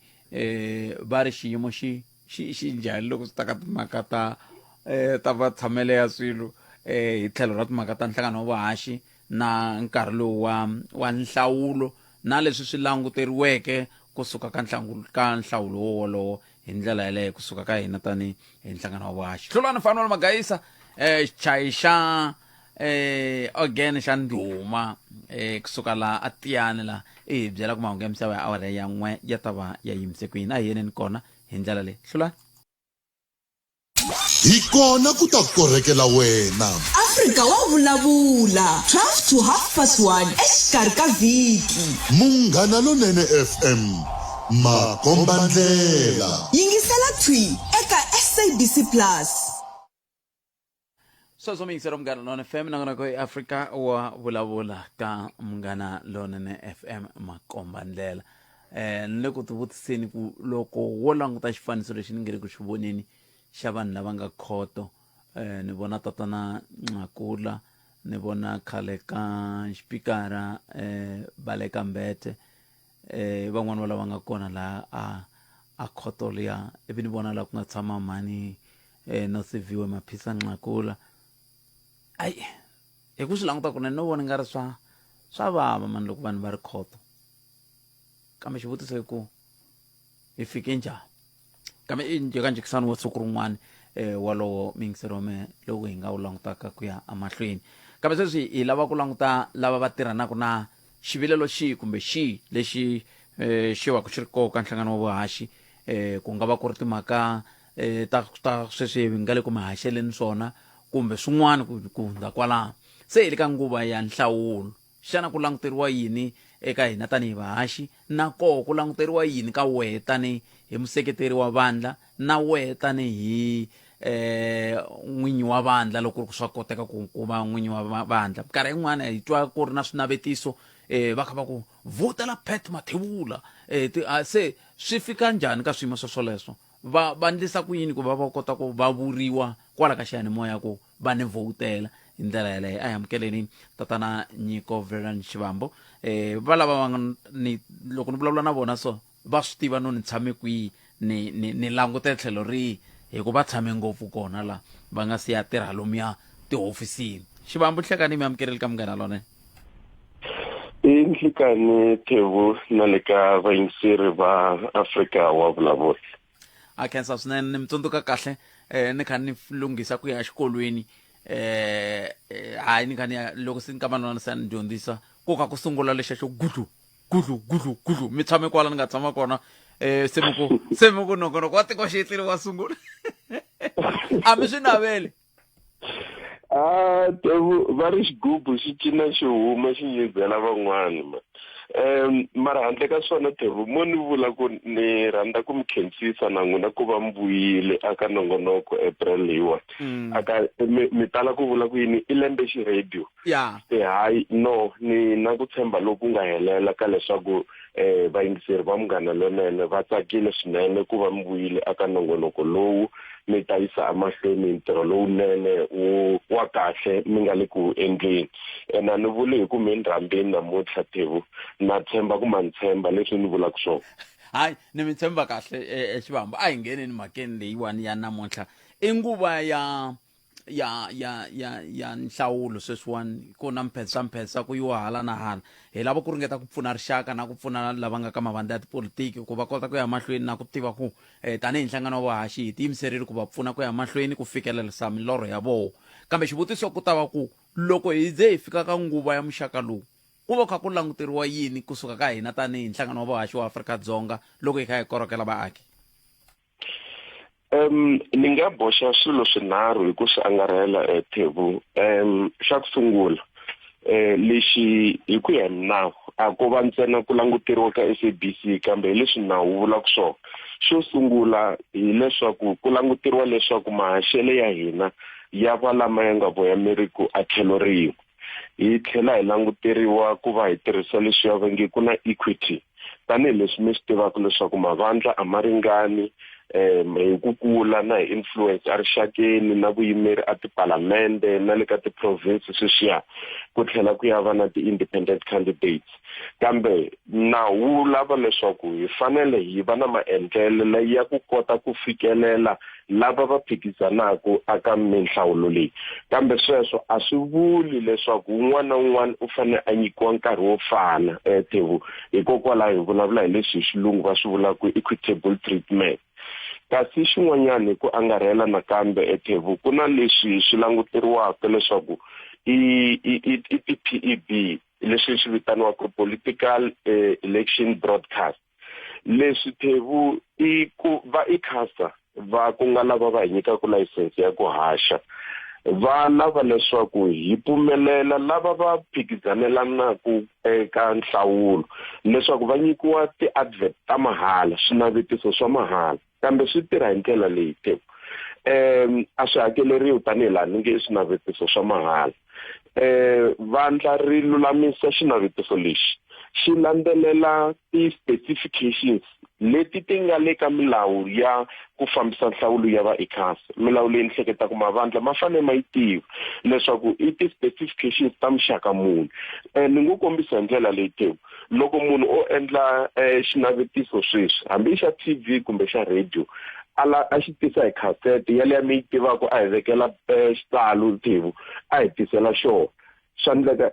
A: va ri xiyimo xi xi xi njhani loko swi ta ka timhaka ta ta matshamelo ya swilo, hi tlhelo ra timhaka ta nhlangano wa vuhaxi na nkarhi lowu wa wa nhlawulo na leswi swi languteriweke kusuka ka nhlangu ka nhlawulo wo wolowo hi ndlela yaleyo kusuka ka hina tani hi nhlangano wa vuhaxi. Hlulani Fanuel Magayisa, xichayi xa Organ xa ndhuma kusuka la a Tiyani la i hi byela ku mahungu ya misava ya awara ya n'we ya ta va ya yimise ku yini. A hi yeneni kona hi ndlela leyi. Hlulani.
B: Hi kona ku ta korhekela wena.
C: Afrika wa vulavula 12 to half past 1 exikarhi ka vhiki.
B: Munghana Lonene FM, makombandlela.
C: Yingisela thwi eka SABC Plus.
A: Sweswo mi yingisela Munghana Lonene FM, nongonoko i Afrika wa vulavula ka Munghana Lonene FM, makombandlela. Ni le ku tivutiseni ku loko wo languta xifaniso lexi ni nge le ku xi voneni xa vanhu lava nga khoto, ni vona tatana Nqakula, ni vona khale ka xipikara Baleka Mbete, van'wani va lava nga kona laha a khoto liya, ivi ni vona laha ku nga tshama mhani Nosiviwe Maphisa Nqakula. Ai, hi ku swi languta kunene no vona nga ri swa vava mani loko vanhu va ri khoto. Kambe xivutiso i ku hi fike njhani? Kambe i njhekanjhekisano wa siku rin'wana walowo miyingiseri wa mehe lowu hi nga wu langutaka ku ya emahlweni. Kambe sweswi hi lava ku languta lava va tirhanaka na xivilelo xihi kumbe xihi lexi xi va ku xi ri koho ka nhlangano wa vuhaxi, ku nga va ku ri timhaka ta sweswi hi nga le ku mi haxeleni swona kumbe swin'wana ku hundza kwalano. Se hi le ka nguva ya nhlawulo, xana ku languteriwa yini eka hina tanihi vahaxi, na koho ku languteriwa yini ka wehe tanihi hi museketeri wa vandla, na wehe tanihi n'winyi wa vandla loko ku ri ku swa koteka ku va n'winyi wa vandla? Minkarhi yin'wana hi twa ku ri na swinavetiso va kha va ku vhotela Pat Mathebula, se swi fika njhani ka swiyimo swa swoleswo? Va endlisa ku yini ku va va kota ku va vuriwa kwala ka xiyanimoya ku va ni vhotela hi ndlela yaleyo? A hi amukeleni tatana Nyiko Veran Xivambo. Va lava va nga ni loko ni vulavula na vona so va swi tiva no ni tshame kwihi, ni langute tlhelo rihi, hi ku va tshame ngopfu kona la va nga si ya tirha lomuya tihofisini. Xivambo, nhlekani, mi amukeleli ka Munghana Lonene.
H: I nhlikani Thevu na le ka vayingiseri va Afrika wa vulavula.
A: A khensa swinene, ni mi tsundzuka kahle ni kha ni lunghisa ku ya exikolweni, hayi ni kha ni ya loko se nkama nwana se a ni dyondzisa ku kha ku sungula lexa xo gudlu gudlu gudlu gudlu, mi tshame kwala ni nga tshama kona, se mi ku nongonoko wa tiko xietlile wa sungula, a mi swi naveli?
H: A Tevu, va ri xigubu xi cina xi huma xi nyizela van'wana ma. Mara handle ka swona Tevu, mo ni vula ku ni rhandza ku mi khensisa na n'wina ku va mi vuyile aka nongonoko April leyiwani. Aka mi tala ku vula ku yini i lembe xi radio. Se hayi no, ni na ku tshemba loku nga helela ka leswaku vayingiseri va Munghana Lonene va tsakile swinene ku va mi vuyile aka nongonoko lowu, mi ta yisa emahlweni ntirho lowunene wo wa kahle mi nga le ku wu endleni. Ene a ni vuli hi ku mi ni rhambini namuntlha Thevu, na tshemba ku ma ni tshemba leswi ni vulaka swona.
A: Hayi, ni mi tshemba kahle Xivambu. A hi ngheneni mhakeni leyiwani ya namuntlha. I nguva ya ya ya ya ya nhlawulo sweswiwani, ku na mphensamphensa, ku yiwa hala na hala. Hi lava ku ringeta ku pfuna rixaka na ku pfuna lava nga ka mavandla ya tipolitiki ku va kota ku ya mahlweni na ku tiva ku tanihi nhlangano wa vahaxi hi tiyimiserile ku va pfuna ku ya mahlweni ku fikelerisa milorho ya vona. Kambe xivutiso ku ta va ku loko hi ze hi fika ka nguva ya muxaka lowu, ku va kha ku languteriwa yini kusuka ka hina tanihi nhlangano wa vahaxi wa Afrika-Dzonga loko hi kha hi korhokela vaaki?
H: Ni nga boxa swilo swinharhu hi ku swi angarhela, Thebu. Xa ku sungula, lexi hi ku ya hi nawu a ko va ntsena ku languteriwa ka SABC, kambe hi leswi nawu wu vulaka swona. Xo sungula hileswaku ku languteriwa leswaku mahaxele ya hina ya va lama ya nga voyameriku a tlhelo rin'we. Hi tlhela hi languteriwa ku va hi tirhisa leswiya va nge ku na equity, tanihileswi mi swi tivaka leswaku mavandla a ma ringani hi ku kula na hi influence erixakeni na vuyimeri a tipalamende na le ka ti-province sweswiya, ku tlhela ku ya va na ti-independent candidates. Kambe nawu wu lava leswaku hi fanele hi va na maendlelo ya ku kota ku fikelela lava va phikizanaka aka minhlawulo leyi. Kambe sweswo a swi vuli leswaku un'wana na un'wana u fanele a nyikiwa nkarhi wo fana, Thebu. Hikokwalaho hi vulavula hi leswi hi xilungu va swi vulaka equitable treatment. Kasi xin'wanyana hi ku angarhela nakambe, Thebu, ku na leswi swi languteriwaka leswaku i i i i ti-P_E_B leswi swi vitaniwaka political election broadcast. Leswi Thevu i ku va ICASA va ku nga lava va hi nyikaka layisense ya ku haxa va lava leswaku hi pfumelela lava va phikizanelanaku eka nhlawulo leswaku va nyikiwa ti-advert ta mahala swinavetiso swa mahala kambe swi tirha hi ndlela leyi ke um a swi hakeleriwi tanihi laha ni nge i swinavetiso swa mahala um vandla ri lulamisa xinavetiso lexi xi landzelela ti-specifications leti ti nga le ka milawu ya ku fambisa nhlawulo ya va ICASA. Milawu leyi ni hleketa ku mavandla ma fanele ma yi tiva leswaku i ti-specifications ta muxaka muni. Ni ngo kombisa hi ndlela leyi Thebu, loko munhu o endla xinavetiso sweswi hambi i xa T_V kumbe xa radio a la a xi tisa hi cassette yaliya mi yi tivaka a hi vekela xitalo Thebu a hi tisela xona. Swa endleka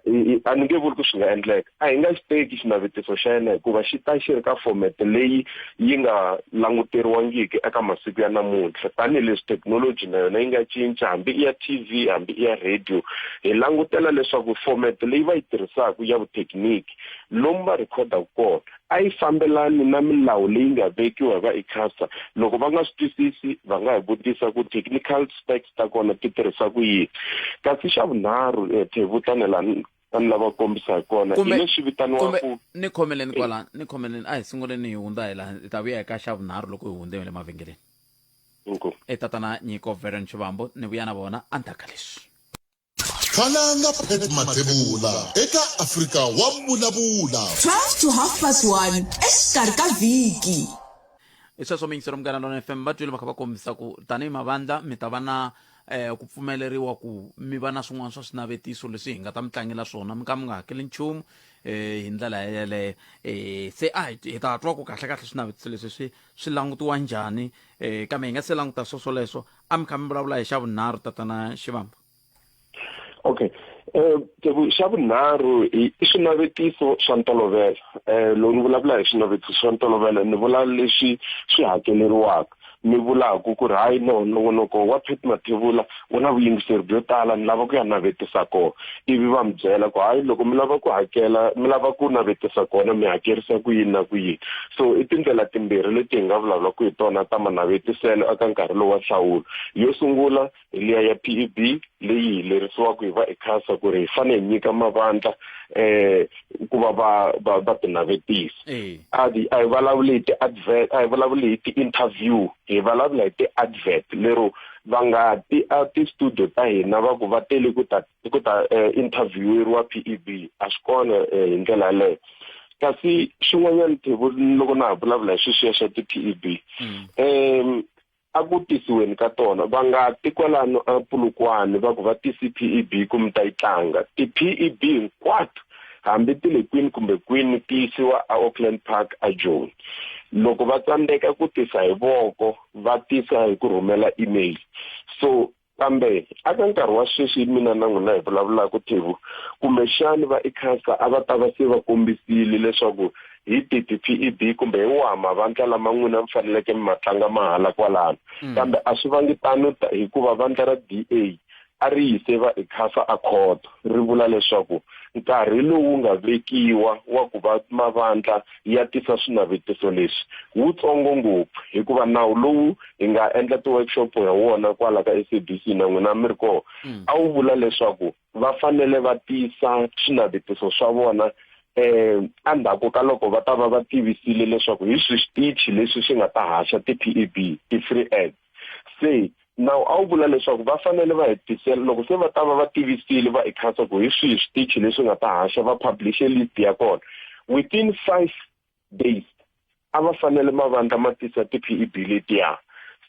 H: a ni nge vuli ku swi nga endleka. A hi nga xi teki xinavetiso xa yena hikuva xi ta xi ri ka format leyi yi nga languteriwangiki eka masiku ya namuntlha. Tanihi leswi thekinoloji na yona yi nga cinca hambi i ya T_V hambi i ya radio, hi langutela leswaku format leyi va yi tirhisaka ya vuthekiniki lomu va rhekhodaka kona a yi fambelani na milawu leyi nga vekiwa hi va ICASA. Loko va nga swi twisisi va nga hi vutisa ku technical specs ta kona ti tirhisa ku yini. Kasi xa vunharhu Thevu tani laha a ni lava ku kombisa hi kona hi leswi vitaniwaka
A: kumbe ni khomeleni kwala ni khomeleni a hi sunguleni hi hundza hi laha hi ta vuya eka xa vunharhu loko hi hundze le mavhengeleni.
H: Inkomu.
A: E tatana Nyiko Veron Chivambo ni vuya na vona endzhaku ka leswi.
B: Khalanga Pat Mathebula eka Afrika wa Vulavula.
C: 12 to half past 1 exikarhi ka vhiki.
A: Hi sweswo miyingiselo Munghana Lonene FM va twile va kha va kombisa ku tanihi mavandla mi ta va na eh ku pfumeleriwa ku mi va na swin'wana swa swinavetiso leswi hi nga ta mi tlangela swona mi ka mi nga hakeli nchumu eh hi ndlela yeleyo eh se a hi ta twa ku kahle kahle swinavetiso leswi swi swi langutiwa njhani eh kambe hi nga se languta swo swoleswo a mi kha mi vulavula hi xa vunharhu tatana Xivambu.
H: Okay xa vunharhu i swinavetiso swa ntolovelo loko ni vulavula hi swinavetiso swa ntolovelo ni vula leswi swi hakeleriwaka ni vulaku ku ri hayi no nongonoko wa Pat Mathebula wu na vuyingiseri byo tala ni lava ku ya navetisa kona ivi va mi byela ku hayi loko mi lava ku hakela mi lava ku navetisa kona mi hakerisa ku yini na ku yini so i tindlela timbirhi leti hi nga vulavulaka hi tona ta manavetiselo eka nkarhi lowu wa nhlawulo yo sungula hi liya ya P_E_B leyi hi lerisiwaka hi va ICASA ku ri hi fanele hi nyika mavandla ku va va va va ti navetisa a hi a hi vulavuli hi ti-advert a hi vulavuli hi ti-interview hi vulavula hi ti-advert lero va nga ti a ti-studio ta hina va ku va tele ku ta ku ta interview-eriwa P_E_B a swi kona hi ndlela yaleyo kasi xin'wanyana loko na ha vulavula hi sweswiya swa ti-P_E_B a ku tisiweni ka tona va nga ti kwalano a Polokwane va ku va tisi P_E_B ku mi ta yi tlanga ti-P_E_B hinkwato hambi ti le kwini kumbe kwini ti yisiwa a Auckland Park a Joni loko va tsandzeka ku tisa hi voko va tisa hi ku rhumela email so Kambe aka nkarhi wa sweswi mina na n'wina hi vulavulaka, Thebu, kumbexani va ICASA a va ta va se va kombisile leswaku hi tihi ti-PEB kumbe hi waha mavandla lama n'wina mi faneleke mi ma tlanga mahala kwalano. Kambe a swi vangi tano hikuva vandla ra DA a ri yise va ICASA a khoto, ri vula leswaku nkarhi lowu nga vekiwa wa ku va mavandla ya tisa swinavetiso leswi wu tsongo ngopfu hikuva nawu lowu hi nga endla ti-workshop hi wona kwala ka S_A_B_C na n'wina mi ri kona a wu vula leswaku va fanele va tisa swinavetiso swa vona endzhaku ka loko va ta va va tivisile leswaku hi swi xitichi leswi swi nga ta haxa ti-P_E_B ti-free ads se Nawu a wu vula leswaku va fanele va hi tisela loko se va ta va va tivisile va ICASA ku hi swihi switichi leswi nga ta haxa va publish-e list ya kona within 5 days a va fanele mavandla ma tisa ti-P_E_B letiya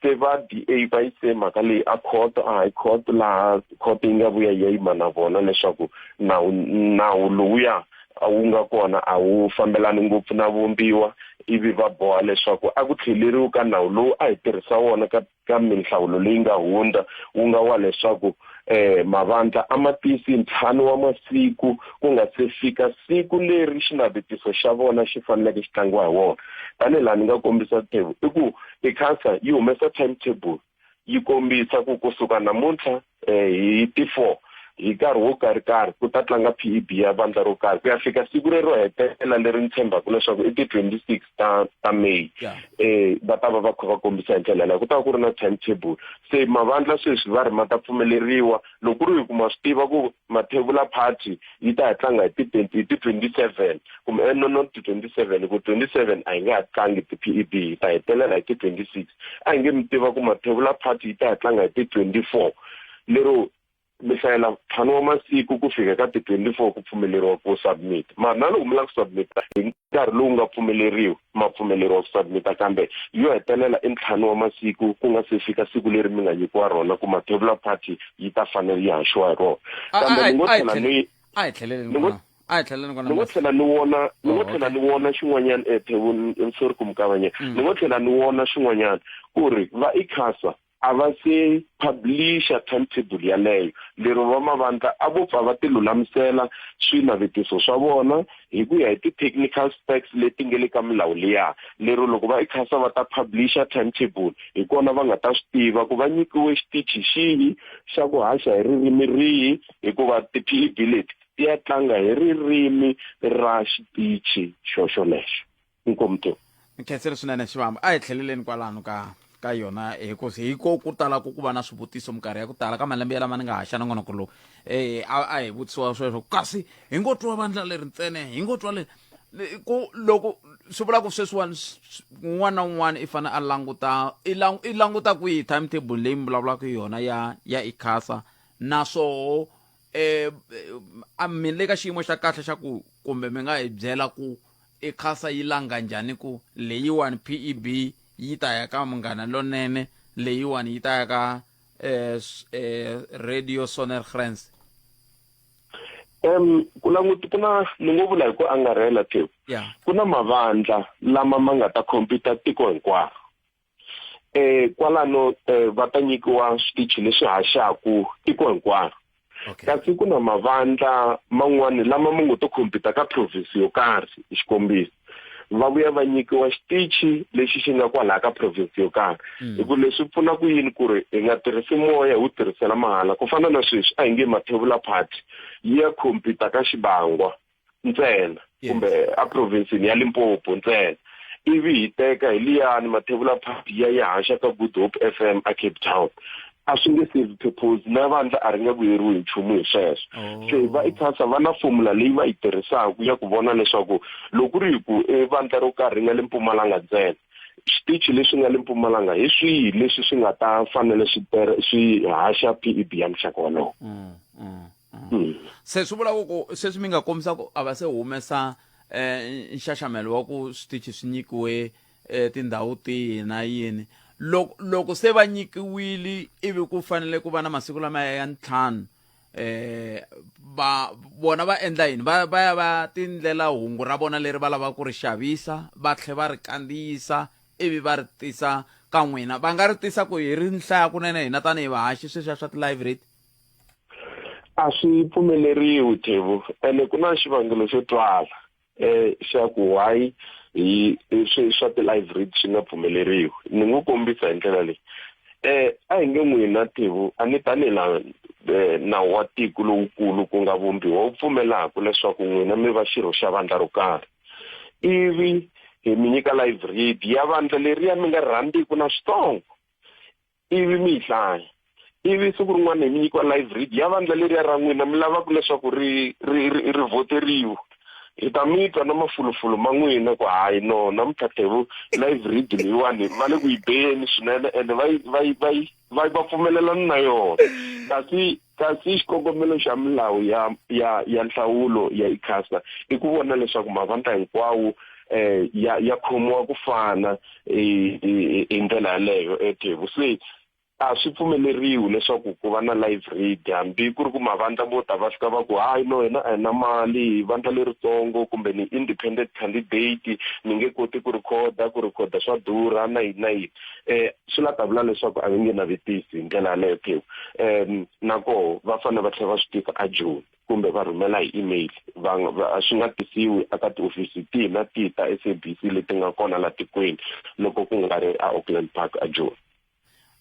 H: se va D_A va yise mhaka leyi a khoto a high court laha khoto yi nga vuya yi ya yima na vona leswaku nawu nawu lowuya wu nga kona a wu fambelani ngopfu na vumbiwa ivi va boha leswaku a ku tlheleriwi ka nawu lowu a hi tirhisa wona ka ka minhlawulo leyi nga hundza wu nga wa leswaku mavandla a ma tisi ntlhanu wa masiku ku nga se fika siku leri xinavetiso xa vona xi faneleke xi tlangiwa hi wona. Tanihi laha ni nga kombisa Thebu, i ku ICASA yi humesa timetable yi kombisa ku kusuka namuntlha hi ti 4 hi nkarhi wo karhi karhi ku ta tlanga PEB ya vandla ro karhi ku ya fika siku rero hetelela leri ni tshembaka leswaku i ti 26 ta ta May va ta va va kha va kombisa hi ndlela yaleyo ku ta va ku ri na timetable se mavandla sweswi va ri ma ta pfumeleriwa loko ku ri hi ku ma swi tiva ku mathevula party yi ta ya tlanga hi ti 20 hi ti 27 kumbe eh, no not ti 27 hi ku 27 a hi nge ha tlangi ti PEB hi ta hetelela hi ti 26 a hi nge mi tiva ku mathevula party yi ta ya tlanga hi ti 24 lero mi hlayela ntlhanu wa masiku ku fika ka ti 24 ku pfumeleriwa ku submit mara na loko mi lava ku submit hi nkarhi lowu nga pfumeleriwa ma pfumeleriwa ku submit kambe yo hetelela i ntlhanu wa masiku ku nga se fika siku leri mi nga nyikiwa rona ku mathevula party yi ta fanele yi haxiwa hi rona kambe ni ngo tlhela ni
A: a hi tlheleleni kona a hi tlheleleni kona
H: ni ngo tlhela ni vona ni ngo tlhela ni vona xin'wanyana eh Thebu sorry ku mi kavanyeta ni ngo tlhela ni vona xin'wanyana ku ri va ICASA A va se phabhulixa timetable yaleyo, lero va mavandla a vo pfa va tilulamisela swinavetiso swa vona hi ku ya hi ti-technical specs leti nge le ka milawu liya. Lero loko va ICASA va ta phabhulixa timetable, hi kona va nga ta swi tiva ku va nyikiwe xitichi xihi xa ku haxa hi ririmi rihi hikuva ti-PEB leti ti ya tlanga hi ririmi ra xitichi xoxolexo. Inkomu to.
A: Ni khensile swinene Xivambu. A hi tlheleleni kwalano ka ka yona hikusi hi ko ku tala ku ku va na swivutiso minkarhi ya ku tala ka malembe ya lama ni nga haxa nongonoko lowu eh a a hi vutisiwa sweswo kasi hi ngo twa vandla leri ntsena hi ngo twa leri ku loko swi vula ku sweswiwani un'wana na un'wana i fanele a languta i i languta kwihi timetable leyi mi vulavulaka yona ya ya ICASA naswoho eh a mi le ka xiyimo xa kahle xa ku kumbe mi nga hi byela ku ICASA yi langa njhani ku leyiwani PEB yi ta ya ka Munghana Lonene leyiwani yi ta ya ka eh, eh, Radio Sonder Grens?
H: Ku languti ku na ni ngo vula hi ku angarhela Theko.
A: Yeah.
H: Ku na mavandla lama ma nga ta khompyuta tiko hinkwaro. Eh kwalano eh, va ta nyikiwa switichi leswi haxaku tiko hinkwaro.
A: Okay.
H: Kasi ku na mavandla man'wani lama ma ngo to khompyuta ka province yo karhi, hi xikombiso. Va vuya va nyikiwa xitichi lexi xi nga kwalaha ka province yo karhi. Hi ku leswi pfuna ku yini ku ri hi nga tirhisi moya hi wu tirhisela mahala. Ku fana na sweswi a hi nge Mathebula Party yi ya khompyuta ka Xibangwa ntsena kumbe a province-ini ya Limpopo ntsena. Ivi hi teka hi liyani Mathebula Party ya yi haxa ka Good Hope FM a Cape Town. A swi nge serve purpose na vandla a ri nge vuyeriwi hi nchumu hi sweswo. Se va ICASA va na formula leyi va yi tirhisaka ya ku vona leswaku loko ku ri hi ku i vandla ro karhi ri nga le Mpumalanga ntsena, switichi leswi nga le Mpumalanga hi swihi leswi swi nga ta fanele swi swi haxa PEB ya muxaka wolowo.
A: Se swi vula ku sweswi mi nga kombisa ku a va se humesa nxaxamelo wa ku switichi swi nyikiwe tindhawu tihi na yini. Loko loko se va nyikiwile ivi ku fanele ku va na masiku lama ya ntlhanu va vona va endla yini? Va va ya va tindlela hungu ra vona leri va lavaka ku ri xavisa va tlhela va ri kandziyisa ivi va ri tisa ka n'wina. Va nga ri tisa ku hi ri nhlaya kunene hina tanihi vahaxi sweswiya swa ti-live rate?
H: A swi pfumeleriwi Thebu ene ku na xivangelo xo twala xa ku why hi swi swa ti-live read swi nga pfumeleriwi. Ni ngo kombisa hi ndlela leyi a hi nge n'wina Thebu a ni tanihi la nawu wa tiko lowukulu ku nga vumbiwa wu pfumelaka leswaku n'wina mi va xirho xa vandla ro karhi ivi hi mi nyika live read ya vandla leriya mi nga rhandziku na switsongo ivi mi yi hlaya ivi siku rin'wana hi mi nyikiwa live read ya vandla leriya ra n'wina mi lavaka leswaku ri ri ri ri voteriwa hi ta mi twa na mafulufulu ma n'wina ku hayi no namuntlha Thebu live read leyiwani va le ku yi beni swinene ende va yi va yi va yi va va pfumelelana na yona kasi kasi xikongomelo xa milawu ya ya ya nhlawulo ya ICASA i ku vona leswaku mavandla hinkwawo ya ya khomiwa ku fana hi ndlela yaleyo eThebu se a swi pfumeleriwi leswaku ku va na live read hambi ku ri ku mavandla vo ta va fika va ku hayi no hina a hi na mali hi vandla leritsongo kumbe ni independent candidate ni nge koti ku rhikhoda ku rhikhoda swa durha na yini na yini swi la ta vula leswaku a va nge navetisi hi ndlela yaleyo Thebu na koho va fanele va tlhela va swi tisa a Joni kumbe va rhumela hi email va va swi nga tisiwi eka tihofisi tihi na tihi ta SABC leti nga kona la tikweni loko ku nga ri a Auckland Park a Joni.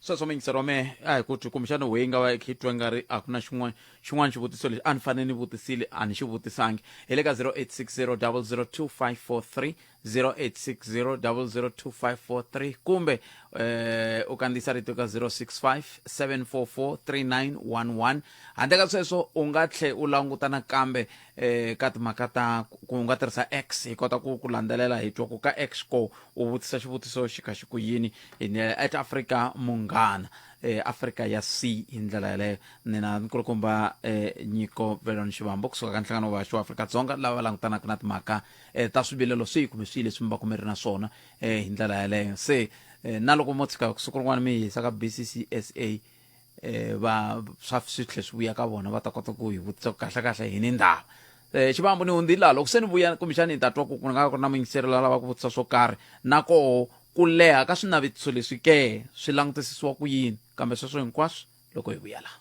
A: Sweswo muyingiseri wa mehe a hi ku twi kumbexana wehe yi nga va yi kha yi twa nga ri a ku na xin'wana xin'wana xivutiso lexi a ni fanele ni vutisile a ni xi vutisangi. Hi le ka 0860 002 543 0860 002 kumbe eh, u kandziyisa rito ka 065 744 3911. Handle ka sweswo u nga tlhe u languta nakambe eh, ka timhaka ta ku nga tirhisa X hi kota ku ku landzelela hi twa ku ka X ko u vutisa xivutiso xi kha xi ku yini at Afrika Munghana eh, Afrika ya C hi ndlela yaleyo. Nina nkulukumba eh, Nyiko Velon Xivambo kusuka ka nhlangano wa wa Afrika-Dzonga lava va langutanaka na timhaka eh, ta swivilelo swihi kumbe swihi leswi mi va mi ri na swona eh, hi ndlela yaleyo. Se eh, na loko mo tshika siku rin'wana mi yisa ka BCCSA eh, va swa swi tlhe swi vuya ka vona va ta kota ku hi vutisa ku kahle kahle hi ni ndava. Xivambo ni hundzile laha loko se ni vuya kumbexani hi ta twa ku ku nga ku ri na muyingiseri la lavaka ku vutisa swo karhi na koho ku leha ka swinavetiso leswi ke swi langutisisiwa ku yini, kambe sweswo hinkwaswo loko hi vuya laha.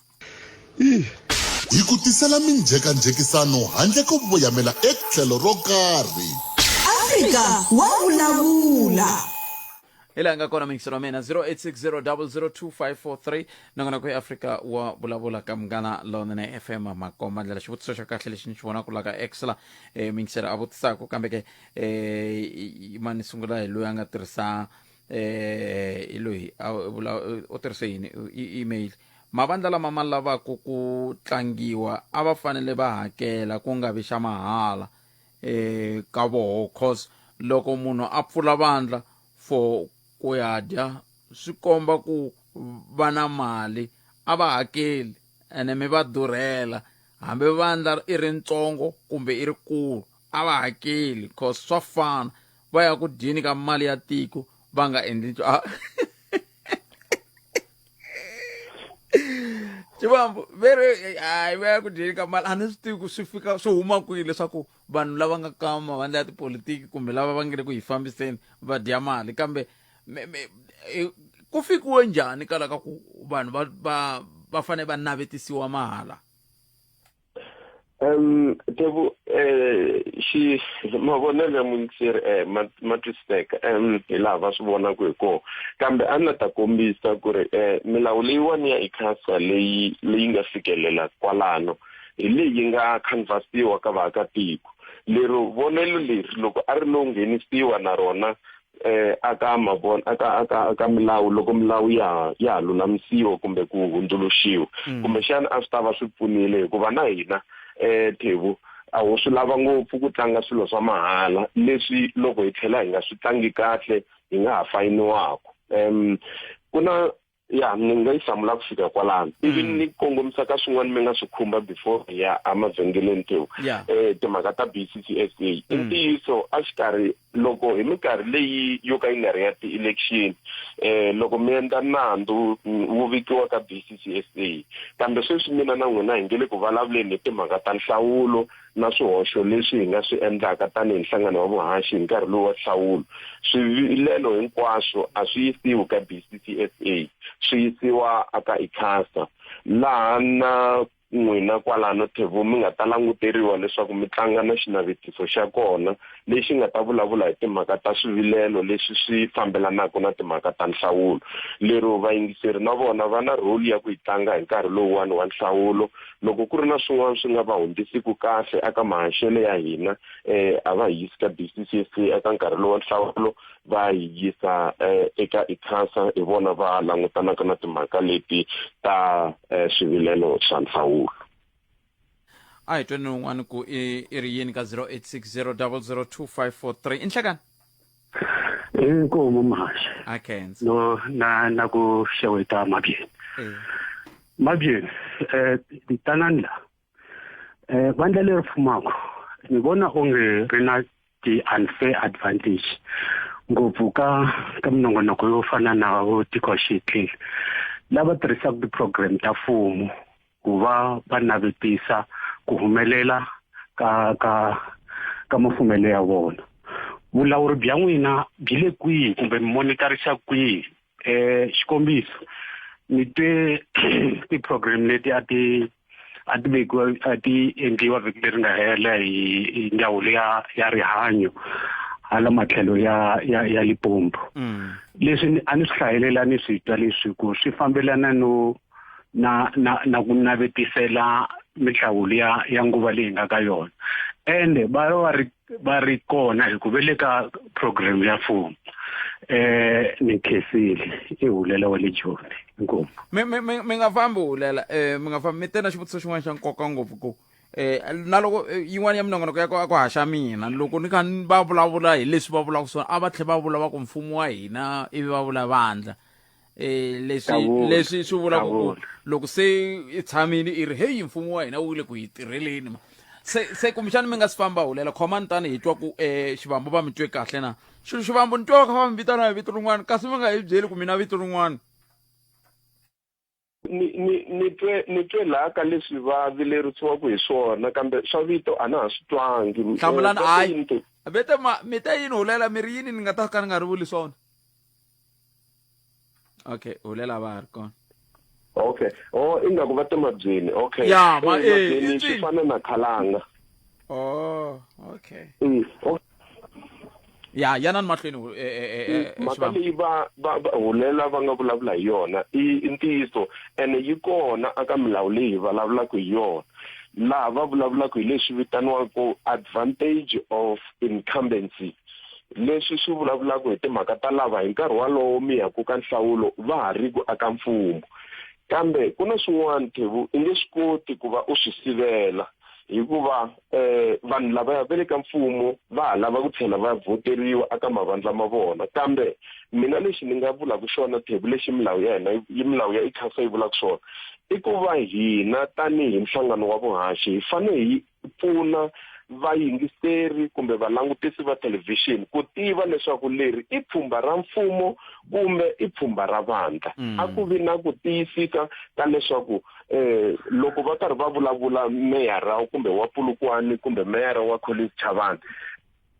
B: Hi ku tisela minjhekanjhekisano handle ko voyamela etlhelo ro karhi.
C: Afrika wa vulavula.
A: Hi laha nga kona muyingiseri wa mina 0860002543 nongonoko ya Afrika wa vulavula ka Munghana Lonene FM makomba ndlela. Xivutiso xa kahle lexi ni xi vonaka la ka X la muyingiseri a vutisaka kambe ke ma ni sungula hi loyi a nga tirhisa hi loyi a vula u tirhise yini email. Mavandla lama ma lavaka ku tlangiwa a va fanele va hakela ku nga vi xa mahala ka voho, cause loko munhu a pfula vandla for ku ya dya swi komba ku va na mali, a va hakeli ene mi va durhela hambi vandla i ri ntsongo kumbe i ri kulu a va hakeli cause swa fana va ya ku dyeni ka mali ya tiko va nga endli Xivambu veri hayi va ya ku dyeni ka mali a ni swi tivi ku swi fika swi huma kwihi leswaku vanhu lava nga ka mavandla ya tipolitiki kumbe lava va nge le ku hi fambiseni va dya mali, kambe ku fikiwe njhani kala ka ku vanhu va va fanele va navetisiwa mahala?
H: Tebu xi mavonelo ya muyingiseri ma twisiseka hi laha va swi vonaka hi kona, kambe a ni la ta kombisa ku ri milawu leyiwani ya ICASA leyi leyi nga fikelela kwalano hi leyi nga canvasiwa ka vaakatiko. Lero vonelo leri loko a ri lo nghenisiwa na rona aka mavona aka aka aka milawu loko milawu ya ya ha lulamisiwa kumbe ku hundzuluxiwa, kumbexana a swi ta va swi pfunile, hikuva na hina Thebu a ho swi lava ngopfu ku tlanga swilo swa mahala leswi loko hi tlhela hi nga swi tlangi kahle hi nga ha fayiniwaka. Ku na ya ni nga yi hlamula ku fika kwalano ivi ni kongomisa ka swin'wana mi nga swi khumba before hi ya emavhengeleni Thebu. Timhaka ta BCCSA i ntiyiso a xikarhi loko hi minkarhi leyi yo ka yi nga ri ya ti-election loko mi endla nandzu wu vikiwa ka BCCSA, kambe sweswi mina na n'wina hi nge le ku vulavuleni hi timhaka ta nhlawulo na swihoxo leswi hi nga swi endlaka tanihi nhlangano wa vuhaxi hi nkarhi lowu wa nhlawulo. Swivilelo hinkwaswo a swi yisiwi ka BCCSA, swi yisiwa aka ICASA, laha na n'wina kwalano Thevu mi nga ta languteriwa leswaku mi tlanga na xinavetiso xa kona lexi nga ta vulavula hi timhaka ta swivilelo leswi swi fambelanaka na timhaka ta nhlawulo. Lero vayingiseri na vona va na role ya ku yi tlanga hi nkarhi lowuwani wa nhlawulo. Loko ku ri na swin'wana swi nga va hundzisiku kahle eka mahaxelo ya hina, a va hi yisi ka BCCSA eka nkarhi lowu wa nhlawulo, va hi yisa eka ICASA, hi vona va langutanaka na timhaka leti ta swivilelo swa nhlawulo.
A: A hi tweni un'wana ku i ri yini ka 0860002543. I nhlekani?
I: Inkomu Mhashi.
A: A khensa.
I: No na na ku xeweta Mabyeni. Mabyeni, tanani la. Vandla leri fumaka ni vona onge ri na ti-unfair advantage ngopfu ka ka minongonoko yo fana na vo tikoxitli lava tirhisaka ti-program ta mfumo ku va va navetisa ku humelela ka ka ka mafumelo ya vona. Vulawuri bya n'wina byi le kwihi kumbe mi monitorisa kwihi? Xikombiso, ni twe ti-program leti a ti a ti vekiwa a ti endliwa vhiki leri nga hela hi ndzawulo ya ya rihanyo. Hala matlhelo ya ya ya Limpopo. Leswi a ni swi hlayelela ni swi twa leswi ku swi fambelana no na na na ku navetisela minhlawulo ya ya nguva leyi nga ka yona, ende va va ri va ri kona hi ku ve le ka program ya mfumo. Ni khensile, i Hulela wa le Joni. Inkomu.
A: Mi nga fambi, Hulela, mi nga fambi. Mi te na xivutiso xin'wana xa nkoka ngopfu ku na loko yin'wana ya minongonoko ya ku a ku haxa mina, loko ni kha ni va vulavula hi leswi va vulaka swona, a va tlhe va vula va ku mfumo wa hina, ivi va vula vandla. Leswi leswi swi vulaka ku loko se i tshamile i ri heyi, mfumo wa hina wu le ku hi tirheleni ma. Se kumbexani mi nga si famba, Hulela, khomani tani hi twa ku Xivambu va mi twe kahle na Xivambu. Ni twa va kha va mi vitana hi vito rin'wana, kasi mi nga hi byeli ku mina vito rin'wana.
H: Ni twe laha ka leswi va vilerisiwaka hi swona, kambe swa vito a na ha swi twangi.
A: Hlamulani. Hayi, vete ma mi te yini, Hulela? Mi ri yini? Ni nga ta ka ni nga ri vuli swona. Okay, Hulela va ha ri kona?
H: Okay, oh, ingaku va te Mabyeni. Okay.
A: Ya, ma
H: Mabyeni swi fana na Khalanga.
A: Oh, okay. Ya, yanani mahlweni.
H: Mhaka leyi va Hulela va nga vulavula hi yona i ntiyiso, ene yi kona aka milawu leyi hi vulavulaka hi yona, laha va vulavulaka hi leswi vitaniwaka advantage of incumbency, leswi swi vulavulaka hi timhaka ta lava hi nkarhi walowo mi yaku ka nhlawulo va ha ri ku aka mfumo. Kambe ku na swin'wana, Thevu, i nge swi koti ku va u swi sivela, hikuva vanhu lavaya va le ka mfumo va ha lava ku tlhela va voteriwa aka mavandla ma vona. Kambe mina lexi ni nga vulaka xona, Thevu, lexi milawu ya hina yi milawu ya ICASA yi vulaka swona, i ku va hina tanihi nhlangano wa vuhaxi hi fanele hi pfuna vayingiseri kumbe valangutisi va thelevhixini ku tiva leswaku leri i pfhumba ra mfumo kumbe i pfhumba ra vandla. A ku vi na ku tiyisisa ka leswaku loko va karhi va vulavula meyara kumbe wa Polokwane kumbe meyara wa Collins Chabane,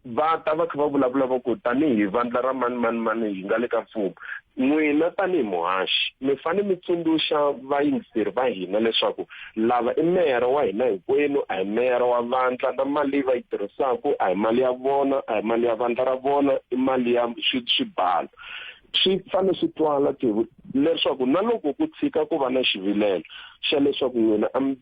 H: va ta va kha va vulavula va ku tanihi vandla ra mani mani mani hi nga le ka mfumo. N'wina tanihi muhaxi mi fanele mi tsundzuxa vayingiseri va hina leswaku lava i meyara wa hina hinkwenu, a hi meyara wa vandla, na mali leyi va yi tirhisaka a hi mali ya vona, a hi mali ya vandla ra vona, i mali ya swibalo. Swi fanele swi twala leswaku na loko ku tshika ku va na xivilelo xa leswaku n'wina a mi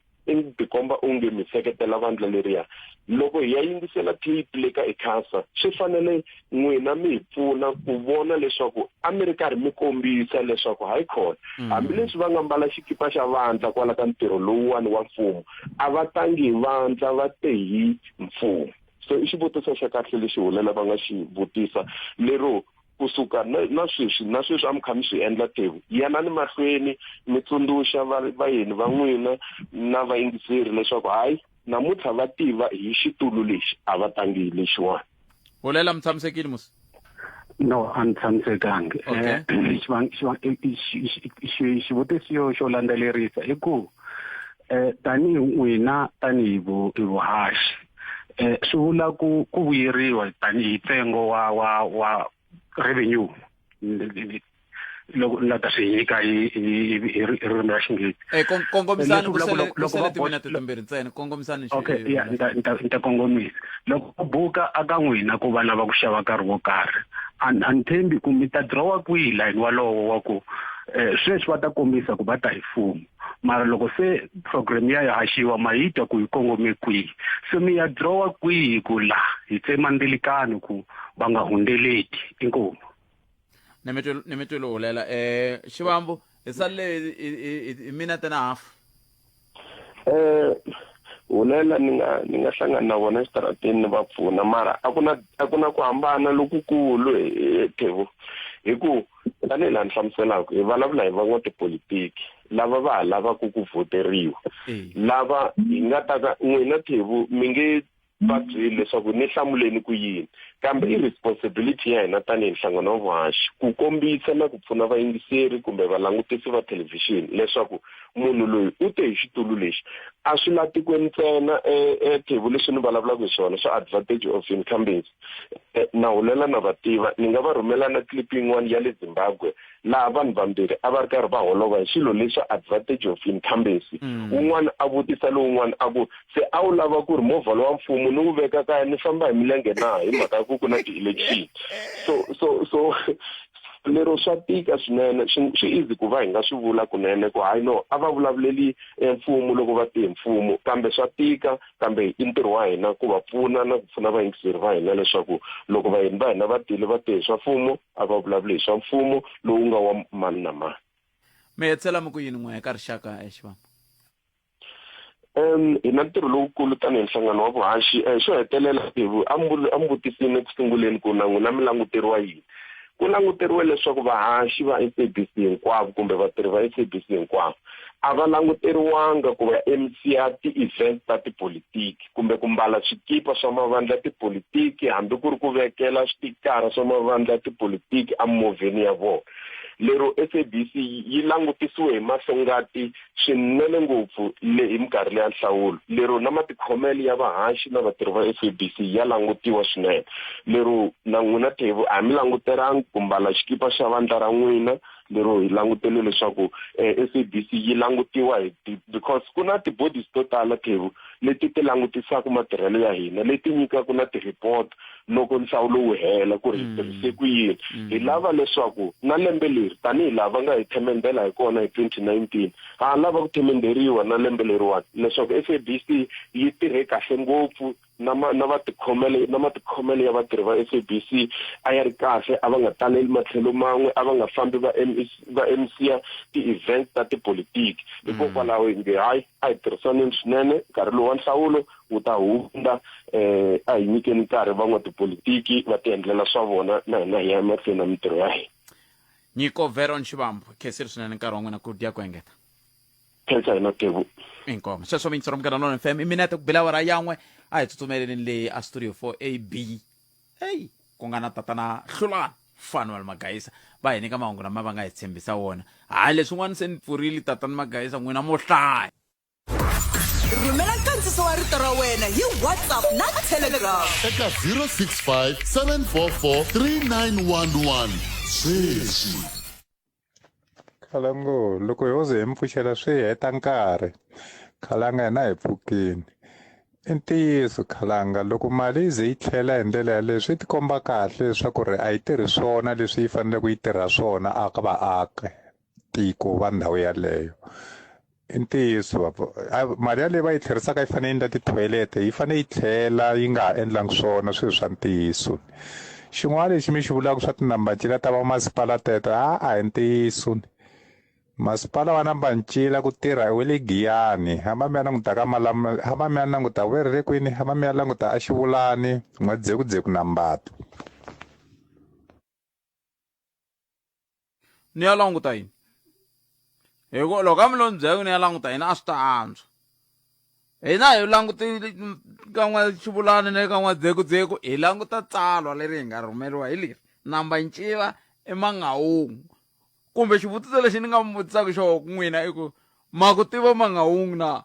H: tikomba onge mi seketela vandla leriya, loko hi ya yingisela tape le ka ICASA, swi fanele n'wina mi hi pfuna ku vona leswaku a mi ri karhi mi kombisa leswaku hayi khona, hambileswi va nga mbala xikipa xa vandla kwala ka ntirho lowuwani wa mfumo, a va tangi hi vandla, va te hi mfumo. So i xivutiso xa kahle lexi Hulela va nga xi vutisa, lero kusuka na sweswi a mi kha mi swi endla, Tevu, yanani mahlweni mi tsundzuxa vayeni va n'wina na vayingiseri leswaku hayi, namuntlha va tiva hi xitulu lexi, a va tangi hi lexiwani.
A: Hulela, mi tshamisekile musi?
I: No, a ni tshamisekangi. Xivutiso xo landzelerisa i ku tanihi n'wina, tanihi vuhaxi, swi vula ku vuyeriwa tanihi ntsengo wa revenue, loko ni la ta swi nyika hi ririmi ra Xinghezi.
A: Kongomisani, ku sele timinete 2 ntsena, kongomisani.
I: Okay, ya, ni ta kongomisa. Loko u buka aka n'wina ku va lava ku xava nkarhi wo karhi, a ni tshembi ku mi ta dirowa kwihi line walowo wa ku sweswi va ta kombisa ku va ta hi mfumo, mara loko se program ya haxiwa, ma yi twa ku yi kongome kwihi, se mi ya dirowa kwihi ku la hi tsema ndzilikano ku va nga hundzeleti? Inkomu.
A: Ni mi twile, Hulela. Xivambu, hi salele hi minete na half.
H: Hulela ni nga hlangana na vona exitarateni ni va pfuna, mara a ku na ku hambana lokukulu, Thevu, hi ku tanihi laha ni hlamuselaka, hi vulavula hi van'watipolitiki lava va ha lavaka ku voteriwa, lava hi nga ta ka n'wina, Thevu, mi nge va byeli leswaku ni hlamuleni ku yini, kambe i responsibility ya hina tanihi nhlangano wa vuhaxi ku kombisa na ku pfuna vayingiseri kumbe valangutisi va thelevhixini leswaku munhu loyi u te hi xitulu lexi. A swi la tikweni ntsena, Thevu, leswi ni vulavulaka hi swona swa advantage of incumbency, na Hulela na va tiva, ni nga va rhumela na clip yin'wana ya le Zimbabwe. Laha vanhu vambirhi a va ri karhi va holova hi swilo leswa advantage of incumbency. Wun'wana a vutisa lowun'wana a ku, Se a wu lava ku ri movha lowa mfumo ni wu veka kaya ni famba hi milenge na hi mhaka ya ku ku na ti-election? So so so lero swa tika swinene swi swi easy ku va hi nga swi vula kunene ku hayi no a va vulavuleli mfumo loko va tihi mfumo kambe swa tika kambe i ntirho wa hina ku va pfuna na ku pfuna vayingiseri va hina leswaku loko vayeni va hina va tile va te hi swa mfumo a va vulavuli hi swa mfumo lowu nga wa mani na mani.
A: Mi hetisela mi ku yini n'we eka rixaka eXivambu?
H: Um hi na ntirho lowukulu tanihi nhlangano wa vuhaxi um xo hetelela a mi vutisini eku sunguleni ku na n'wina mi languteriwa yini ku languteriwe leswaku vahaxi va SABC hinkwavo kumbe vatirhi va SABC hinkwavo a va languteriwanga ku va MC-a ti-event ta tipolitiki kumbe ku mbala swikipa swa mavandla ya tipolitiki hambi ku ri ku vekela switikara swa mavandla ya tipolitiki emovheni ya vona. Lero SABC yi langutisiwe hi mahlongati swinene ngopfu le hi minkarhi leya nhlawulo. Lero na matikhomelo ya vahaxi na vatirhi va SABC ya langutiwa swinene. Lero na n'wina Thevu a mi langutelangi ku mbala xikipa xa vandla ra n'wina, lero hi langutele leswaku SABC yi langutiwa hi because ku na ti-bodies to tala Thevu leti ti langutisaka matirhelo ya hina, leti nyikaka na ti-report loko nhlawulo wu hela ku ri hi tirhise ku yini. Hi lava leswaku na lembe leri tanihi laha va nga hi themendhela hi kona hi 2019, ha lava ku themendheriwa na lembe leriwani leswaku SABC yi tirhe kahle ngopfu na ma na vatikhomelo na matikhomelo ya vatirhi va SABC a ya ri kahle, a va nga taleli matlhelo man'we, a va nga fambi va MEC va MC-a ti-event ta tipolitiki. Hikokwalaho hi nge hayi a hi tirhisaneni swinene nkarhi lowu wa nhlawulo wu ta hundza um a hi nyikeni nkarhi van'watipolitiki va tiendlela swa vona na hina hi ya emahlweni na mintirho ya hina.
A: Nyiko Veron Shivambu, khensile swinene nkarhi wa n'wina ku dya ku engeta.
H: Khensa hina Tebu.
A: Inkomo. Sweswo mi yingisela Munghana Lonene FM i minete ku bela awara yan'we a hi tsutsumeleni le a studio 4 AB. Hey, ku nga na tatana Hlulani Fanuel Magayisa va hi nyika mahungu lama va nga hi tshembisa wona. Hayi leswin'wana se ni pfurile tatana Magayisa n'wina mo hlaya.
C: Rhumela nkandziso wa rito ra wena hi WhatsApp na Telegram.
B: Eka 065 744 3911 sweswi.
J: Khalango loko ho ze hi mi pfuxela swi heta nkarhi khalanga hina hi pfukini i ntiyiso khalanga loko mali yi ze yi tlhela hi ndlela yaleyo swi tikomba kahle leswaku ri a yi tirhi swona leswi yi faneleke yi tirha swona aka vaaki tiko va ndhawu yaleyo i ntiyiso mali yaleyo va yi tlherisaka yi fanele yi endla tithoyilete yi fanele yi tlhela yi nga ha endlangi swona swilo swa ntiyiso xin'wana lexi mi xi vulaka swa tinambancila ta vamasipala teto a a hi ntiyiso masipala wa nambancila ku tirha we le giyani hamba mi ya languta ka malama hamba mi ya languta we ri le kwini hamba mi ya languta a xivulani n'wadzekudzeku na mbato
A: Ni ya languta yini? Hi ku loko a mi lo ni byela ku ni ya languta yini a swi ta antswa. Hina hi langutile ka n'wa-Xivulani na le ka n'wa-Dzekudzeku hi languta tsalwa leri hi nga rhumeriwa hi leri namba nciva eMangaung. Kumbe xivutiso lexi ni nga mi vutisaka xona ku n'wina i ku ma ku tiva Mangaung na?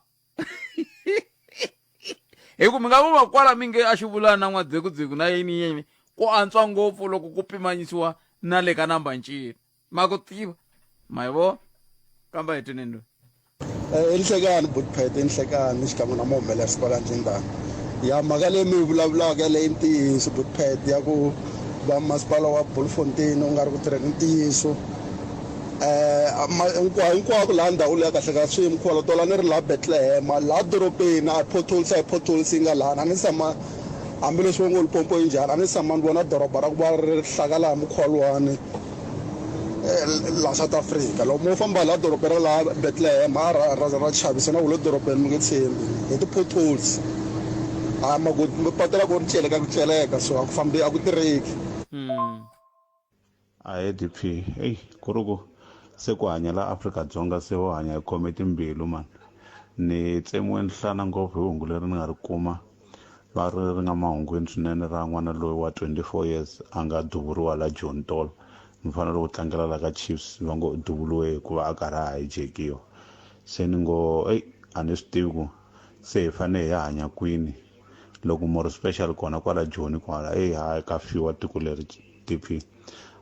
A: Hi ku mi nga vuma kwala mi nge a Xivulani na n'wa-Dzekudzeku na yini yini ku antswa ngopfu loko ku pimanyisiwa na le ka namba ncini ma ku tiva ma yi vona kamba hi twineni loyi.
K: I nhlekani butpet i nhlekani xikan'we na muhumelerisi kwala ndlwini tani ya mhaka leyi mi yi vulavulaka yaleyo i ntiyiso butpet ya ku va masipala wa Bultfontein u nga ri ku tirheni ntiyiso um hinkwako laha ndhawu leya kahle ka swi mukhuva tola ni ri laha Bethlehem laha dorobeni a potholes a hi potholes yi nga lana a ni tshama hambileswi va ngo Limpopo yi njhani a ni tshama ni vona doroba ra ku va ri hlakala hi mukhuva luwani eh, laha South Africa loko mo famba laha dorobeni ra laha Bethlehem a ra ra ra chavisa na ku le dorobeni mi nge tshembi hi ti-potholes a magodi patu ra ko ri celeka ku celeka so a ku fambi a ku tirheki
L: Ahee D_P eyi ku ri ku se ku hanya la Afrika-Dzonga se ho hanya hi khome timbilu mani ni tsemiwe nhlana ngopfu hi hungu leri ni nga ri kuma va ri ri nga mahungwini swinene ra n'wana loyi wa 24 years a nga duvuriwa la Joni tolo mufana lowu tlangela la ka Chiefs va ngo u duvuriwe hikuva a karhi a hijekiwa se ni ngo eyi a ni swi tivi ku se hi fanele hi ya hanya kwini loko more special kona kwala Joni kwala eyi hayi ka fiwa tiko leri. DP,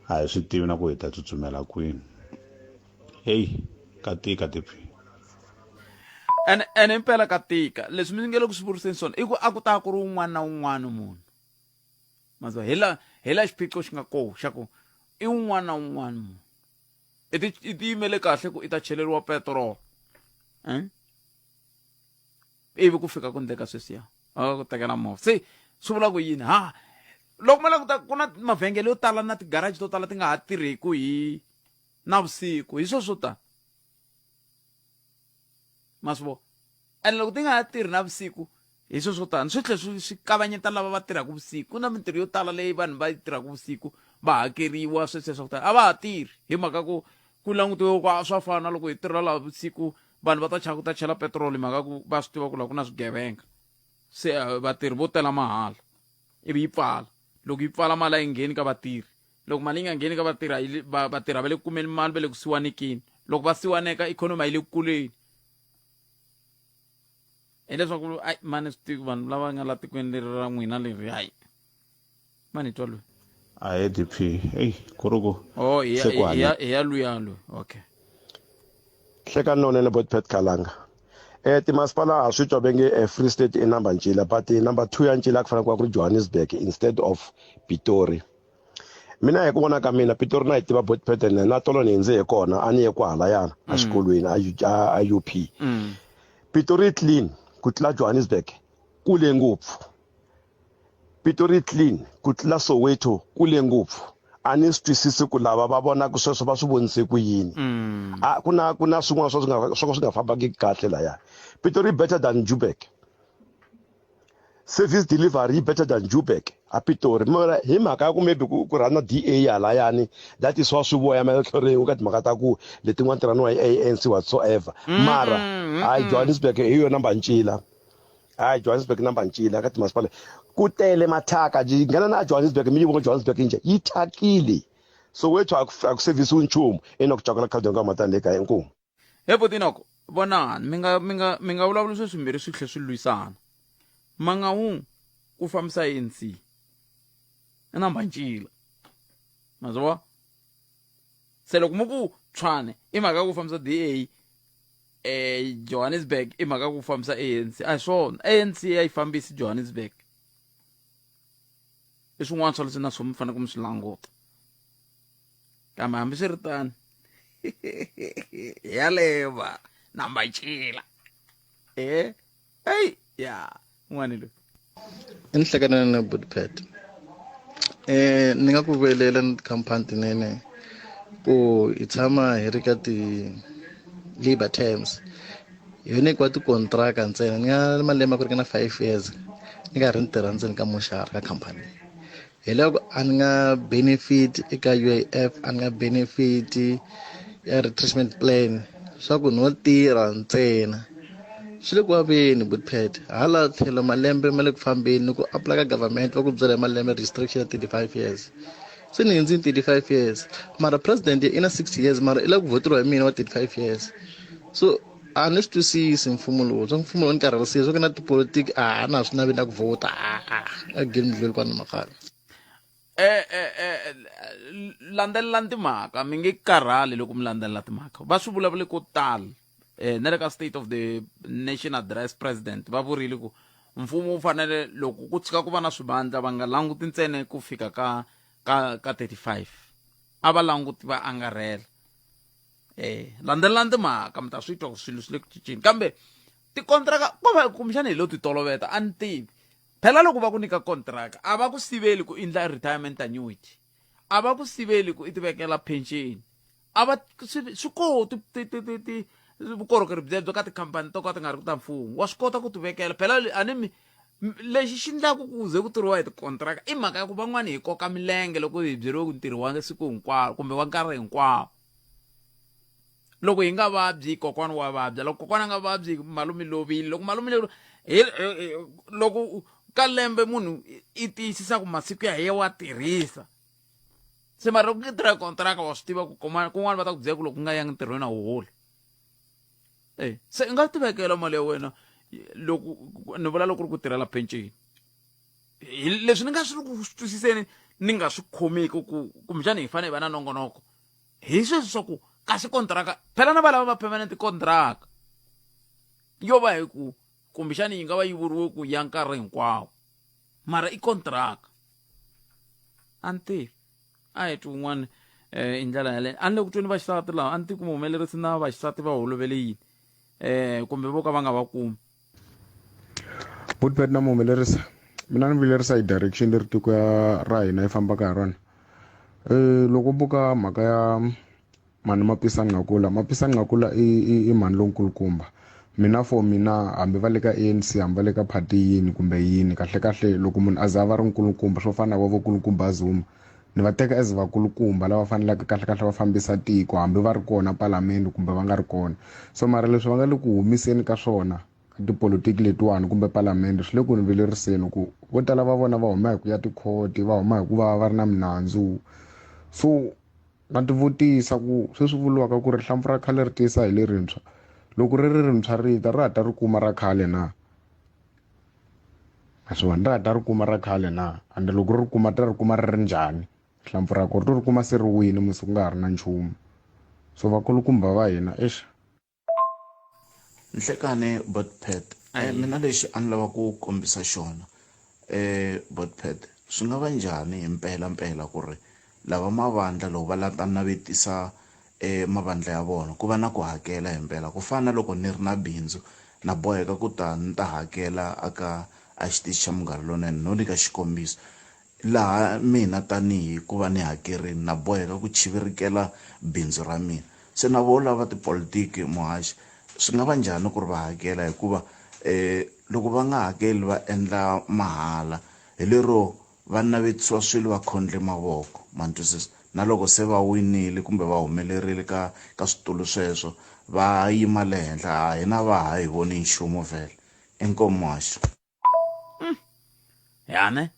L: A hi swi tivi na ku hi ta tsutsumela kwini. Heyi ka tika DP.
A: Ene ene impela ka tika leswi mi nge le ku swi vuriseni swona i ku a ku ta ku ri un'wana na un'wana munhu mazwa hi la hi la xiphiqo xi nga koho xa ku i un'wana na un'wana munhu i ti i tiyimele kahle ku i ta cheleriwa petirolo eh? Ivi ku fika ku ndleka sweswiya a ku tekela movha se swi vula ku yini ha loko mo languta ku na mavhengele yo tala na tigaraji to tala ti nga ha tirhiku hi navusiku hi swo swo tala ma swi vona ene loko ti nga ha tirhi navusiku hi swo swo tani swi tlhe swi swi kavanyeta lava va tirhaka vusiku ku na mintirho yo tala leyi vanhu va yi tirhaka vusiku va hakeriwa sweswiya swa ku tala a va ha tirhi hi mhaka ku ku langutiwe ku a swa fana loko hi tirha laha vusiku vanhu va ta chava ku ta chela petiroli hi mhaka ku va swi tiva ku laha ku na swigevenga se eh, vatirhi vo tela mahala ivi yi pfala loko yi pfala mali a yi ngheni ka vatirhi loko mali yi nga ngheni ka vatirhi a yi vatirhi a va le ku kumeni mali va le ku siwanekeni loko va siwaneka ikhonomi a yi le ku kuleni hileswaku ai mani swi tivi vanhu lava nga la tikweni leri ra n'wina leri hayi mani twa loyi
L: Ahee DP eyi ku ri ku
A: oh hi ya
L: se ku
A: hi
L: hanya
A: ya hi ya luya loyi okay
D: Hlekani lonene bot Pat Khalanga. Eh timasipala ha swi twa ve nge eh, Free State i number ncila but number 2 ya ncila ku fanele ku va ku ri Johannesburg instead of Pitori. Mina hi ku vona ka mina Pitori na yi tiva bot Pat and na tolo ni hindze hi kona a ni ye kwahalayana a xikolweni a a UP. Pitori yi clean ku tlula Johannesburg kule ngopfu. Pitori clean ku tlula Soweto kule ngopfu. A ni swi twisisi ku lava va vonaka sweswo va swi vonise ku yini. A ku na ku na swin'wana swa swi nga swo ka swi nga fambangiki kahle laya. Pitori better than Joburg. Service delivery yi better than Joburg a Pitori. Mara hi mhaka ya ku maybe ku ku rhana DA halayani that is why swi voyamela tlhelo rin'we ka timhaka ta ku letin'wana ti rhaniwa hi ANC whatsoever. Mara hayi Johannesburg hi yona mbancila. Hayi Johannesburg number ncila ka timasipala ku tele mathyaka yi nghena na Johannesburg mi yi vona Johannesburg njhe yi thyakile Soweto a ku a ku sevisiwi nchumu Enoch Chakala Khaldeni ka Matani le kaya inkomu.
A: He buti Enoch vonani mi nga mi nga mi nga vulavuli swilo swimbirhi swi tlhe swi lwisana Mangaung ku fambisa ANC i number ncila ma swi vona se loko mu ku Tshwane i mhaka ya ku fambisa DA eh Johannesburg i mhaka ku fambisa ANC a hi swona ANC a yi fambisi Johannesburg i swin'wana swa leswi na swona mi fanele ku mi swi languta kambe hambiswiritano yaleva namba cila eh eyi ya n'wani loyi
M: I ni hleketana na Budpet eh ni nga ku velela ni tikhampani tinene ku hi tshama hi ri ka ti-labour terms hi nyikiwa tikontiraka ntsena ni nga malembe ya ku ringana 5 years ni karhi ni tirha ndzeni ka moxara ka khampani hi loko a ni nga benefit eka U_I_F a ni nga benefit ya retrenchment plan swa ku no tirha ntsena swi le ku vaveni Bookpad hala tlhelo malembe ma le ku fambeni ni ku apply ka government va ku byela hi malembe restriction ya 35 years se ni hundzini 35 years mara president i na 60 years mara i lava ku voteriwa hi mina wa 35 years so a ni swi twisisi mfumo lowu swa mfumo lowu ni karharisile swa ku na tipolotiki a na swi navi na ku vhota a a geni ndlweli kwani makaya
A: eh eh eh landzelela timhaka mi nge karhali loko mi landzelela timhaka va swi vulavule ko tala eh na le ka state of the nation address president va vurile ku mfumo wu fanele loko ku tshika ku va na swivandla va nga languti ntsena ku fika ka ka ka 35 a va languti va angarhela eh landzelelani timhaka mi ta swi twa ku swilo swi le ku cinceni kambe tikontraka ko va kumbexana hi lo ti toloveta a ni tivi phela loko va ku nyika kontraka a va ku siveli ku endla retirement annuity a va ku siveli ku i tivekela pension a va swi swi koho ti ti ti ti ti vukorhokeri byebyo ka tikhampani to ka ti nga ri ku ta mfumo wa swi kota ku tivekela phela a ni mi lexi xi ndlaku ku ze ku tirhiwa hi tikontraka i mhaka ya ku van'wani hi koka milenge loko hi byeriwe ku ntirho wa siku hinkwaro kumbe wa nkarhi hinkwawo loko hi nga vabyi kokwana wa vabya loko kokwana a nga vabyi malume lovile loko malume loko ka lembe munhu i tiyisisa ku masiku ya ye wa tirhisa se mara loko i tirha kontraka wa swi tiva ku kun'wana va ta ku byela ku loko u nga yangi ntirhweni a wu holi e se i nga tivekela mali ya wena loko ni vula loko ri ku tirhela penceni leswi ni nga swi ri ku swi twisiseni ni nga swi khomiki ku kumbexana hi fanele hi va na nongonoko hi sweswi swa ku Kasi kontraka phela na valava va permanent kontraka yo va hi ku kumbexani yi nga va yi vuriwe ku ya nkarhi hinkwawo mara i kontraka a ni tivi a hi twi un'wana um hi ndlela yaleyo a ni le ku tweni vaxisati laha a ni tivi ku muhumelerisi na vaxisati va holovele yini um kumbe vo ka va nga va kumi.
N: Butbet na muhumelerisi mina ni vilerisa hi direction leri tiko ya ra hina yi fambaka hi rona um loko buka mhaka ya mhani Mapisa Nqakula Mapisa Nqakula i i i mhani lonkulukumba mina for mina hambi va le ka ANC hambi va le ka party yini kumbe yini kahle kahle loko munhu a za a va ri nkulukumba swo fana na vo vokulukumba Zuma ni va teka as vakulukumba lava faneleke kahle kahle va fambisa tiko hambi va ri kona palamende kumbe va nga ri kona so mara leswi va nga le ku humiseni ka swona ka tipolotiki letiwani kumbe palamende swi le ku ni vileriseni ku vo tala va vona va huma hi ku ya tikhoti va huma hi ku va va ri na minandzu so Na tivutisa ku sweswi vuriwaka ku ri rihlampfu ra khale ri tiyisa hi lerintshwa, loko ri ri rintshwa ri ta, ra ha ta ri kuma ra khale na? Ma swi vona, ra ha ta ri kuma ra khale na? Ende loko ri ri kuma ta ri kuma ri ri njhani rihlampfu ra kona? Ri to ri kuma se ri wile musi ku nga ha ri na nchumu. So vakulukumba va hina eish.
O: Nhlekani Botpet eh, mina lexi a ni lava ku kombisa xona eh Botpet swi nga va njhani hi mpela mpela ku ri lava mavandla loko va lava ta navetisa eh mavandla ya vona ku va na ku hakela hi mpela ku fana na loko ni ri na bindzu na boheka ku ta ni ta hakela aka a xitichi xa Munghana Lonene no nyika xikombiso Laha mina tanihi ku va ni hakerile na boheka ku chivirikela bindzu ra mina. Se na voho lava tipolitiki muhaxi swi nga va njhani ku ri va hakela hikuva loko va nga hakeli va endla mahala hi lero va navetisiwa swilo va khondle mavoko ma ni twisisa na loko se va winile kumbe va humelerile ka ka switulu sweswo va yima le henhla ha hina va ha hi voni nchumu vhele inkomu muhaxi.
A: Ya ne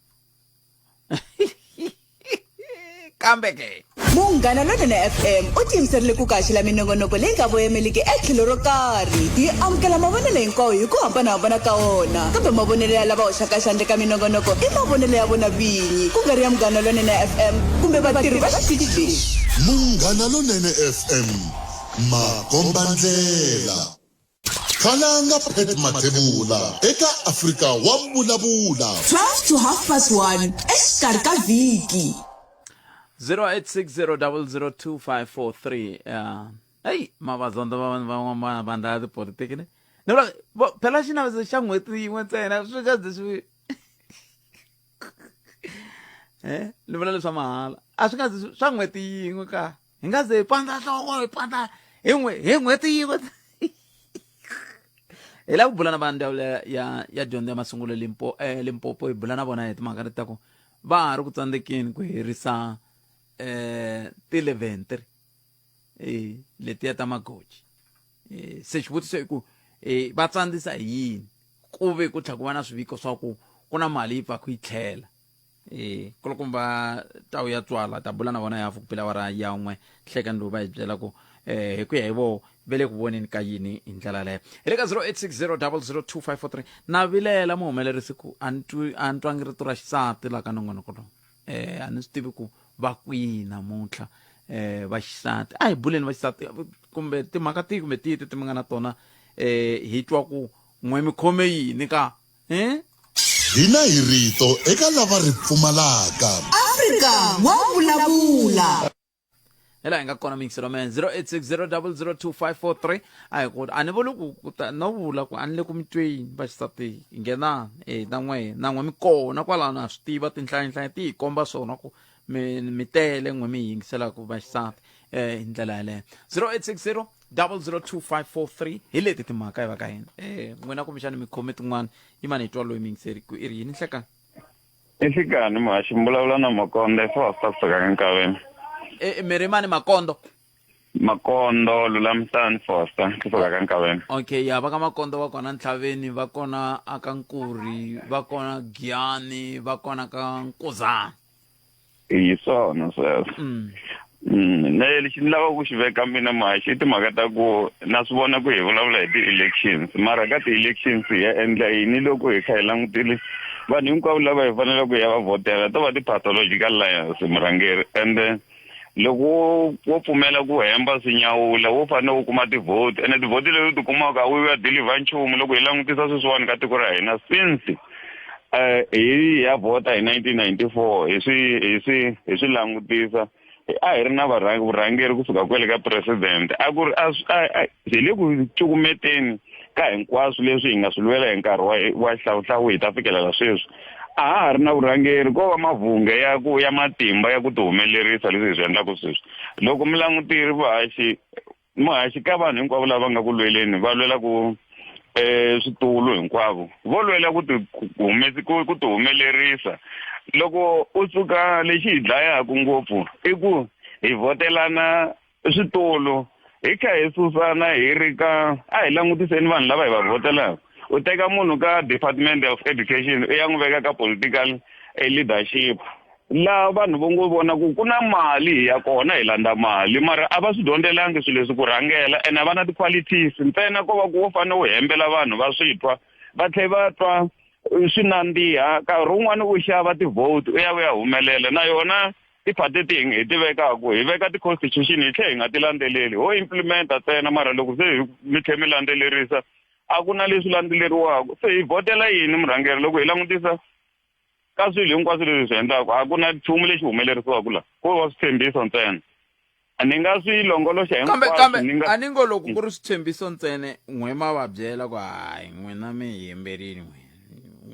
A: kambe ke
C: Munghana Lonene FM u tiyimiserile ku kaxela minongonoko leyi nga voyemeliki etlhelo ro karhi. Yi amukela mavonelo hinkwawo hi ku hambanahambana ka wona, kambe mavonelo ya lava hoxaka xandla eka minongonoko i mavonelo ya vona vinyi, ku nga ri ya Munghana Lonene FM kumbe vatirhi va xitichi lexi.
B: Munghana Lonene FM, makombandlela. Khalanga Pat Mathebula eka Afrika wa Vulavula.
C: 12 to half past 1 exikarhi ka vhiki.
A: 0860002543 uh, hey mavazonda va vanhu van'wana vandla ya tipolitiki ne ni vula phela xinaviso xa n'hweti yin'we ntsena swi nga ze swi eh ni vula leswa mahala a swi nga ze swa n'hweti yin'we ka hi nga ze hi pandza nhloko hi pandza hi n'we hi n'hweti yin'we hi lava ku bula na va ndzawulo ya ya dyondzo ya masungulo limpo eh, limpopo hi bula na vona hi timhaka leti ta ku va ha ri ku tsandzekeni ku herisa eh ti-leventre eh letiya ta magoji eh se xivutiso i ku eh va tsandzisa hi yini ku ve ku tlhela ku va na swiviko swa ku ku na mali yi pfaku yi tlhela e kulukumba tawu ya tswala ta bula na vona ya ku awara ya n'we hlekani lowu va hi byela ku eh hi ku ya hi voho ve le ku voneni ka yini hi ndlela leyo hi le ka 0860002543 na vilela muhumelerisi ku a ni twi a ni twangi rito ra xisati la ka nongonoko lowu eh a ni swi tivi ku va kwihi namuntlha eh va xisati a hi buleni va xisati kumbe timhaka tihi kumbe tihi ti mi nga na tona eh hi twa ku n'we mi khome yini ka eh
B: Hina hi rito eka lava ri pfumalaka.
C: Afrika wa vulavula.
A: hi laha hi nga kona mixero man 0860002543 a hi ku a ni vuli ku ku ta no vula ku a ni le ku mi tweni va xisati nghenani e na n'we na n'we mi kona kwalano ha swi tiva tinhlayinhlayi ti hi komba swona ku mi mi tele n'we mi hi yingiselaka va xisati um hi ndlela yaleyo 0860 002543 hi leti timhaka hi va ka hina eh n'wina kumbexani mi khome tin'wana yimani hi twa loyi miyingiseri ku i ri yini nhlekani
P: I nhlikani muhaxi mi vulavula na Makondo eFoster kusuka ka Nkaveni.
A: E, mi ri mani Makondo?
P: Makondo Lulamisani Foster kusuka ka Nkaveni.
A: Okay ya va ka Makondo va kona Ntlhaveni va kona aka Nkuri va kona Giyani va kona ka Nkuzana.
P: Hi swona sweswo. Ne lexi ni lavaka ku xi veka mina muhaxi i timhaka ta ku na swi vona ku hi vulavula hi ti-elections mara ka ti-elections hi ya endla yini loko hi kha hi langutile vanhu hinkwavo lava hi faneleke ku ya va vhotela to va ti-pathological liars murhangeri ende Loko wo wo pfumela ku hemba swi nyawula wo fanele u kuma tivhoti ene tivhoti leti u ti kumaka a wu ya deliver nchumu loko hi langutisa sweswiwani ka tiko ra hina since eh hi ya vhota hi 1994 hi swi hi swi hi swi langutisa a hi ri na vurhangeri kusuka kwele ka president a ku ri a hi le ku cukumeteni ka hinkwaswo leswi hi nga swi lwela hi nkarhi wa wa xihlawuhlawu hi ta fikelela sweswi a ha ha ri na vurhangeri ko va mavhunge ya ku ya matimba ya ku tihumelerisa leswi hi swi endlaka sweswi loko mi langutiri vuhaxi muhaxi ka vanhu hinkwavo lava nga ku lweleni va lwela ku eh switulu hinkwavo vo lwela ku ti humesi ku ku tihumelerisa loko u suka lexi hi dlayaka ngopfu i ku hi vhotelana switulu hi kha hi susana hi ri ka a hi langutiseni vanhu lava hi va vhotelaka u teka munhu ka department of education u ya n'wi veka ka political leadership laha vanhu vo ngo vona ku ku na mali hi ya kona hi landza mali mara a va swi dyondzelangi swilo leswi ku rhangela ene a va na ti-qualities ntsena ko va ku wo fanele u hembela vanhu va swi twa va tlhela va twa swi nandziha nkarhi wun'wani u xava ti-vote u ya u ya humelela na yona tiphati ti hi ti vekaku hi veka ti-constitution hi tlhela hi nga ti landzeleli ho implementa ntsena mara loko se mi tlhela mi landzelerisa a ku na leswi landzeleriwaka se hi vhotela yini murhangeri loko hi langutisa ka swilo hinkwaswo leswi swi endlaka a ku na nchumu lexi humelerisiwaka la ko va switshembiso ntsena ni nga swi longoloxa
A: kambe kambe a ni ngo loko ku ri switshembiso ntsena n'we ma va byela ku hayi n'wina mi hi hemberini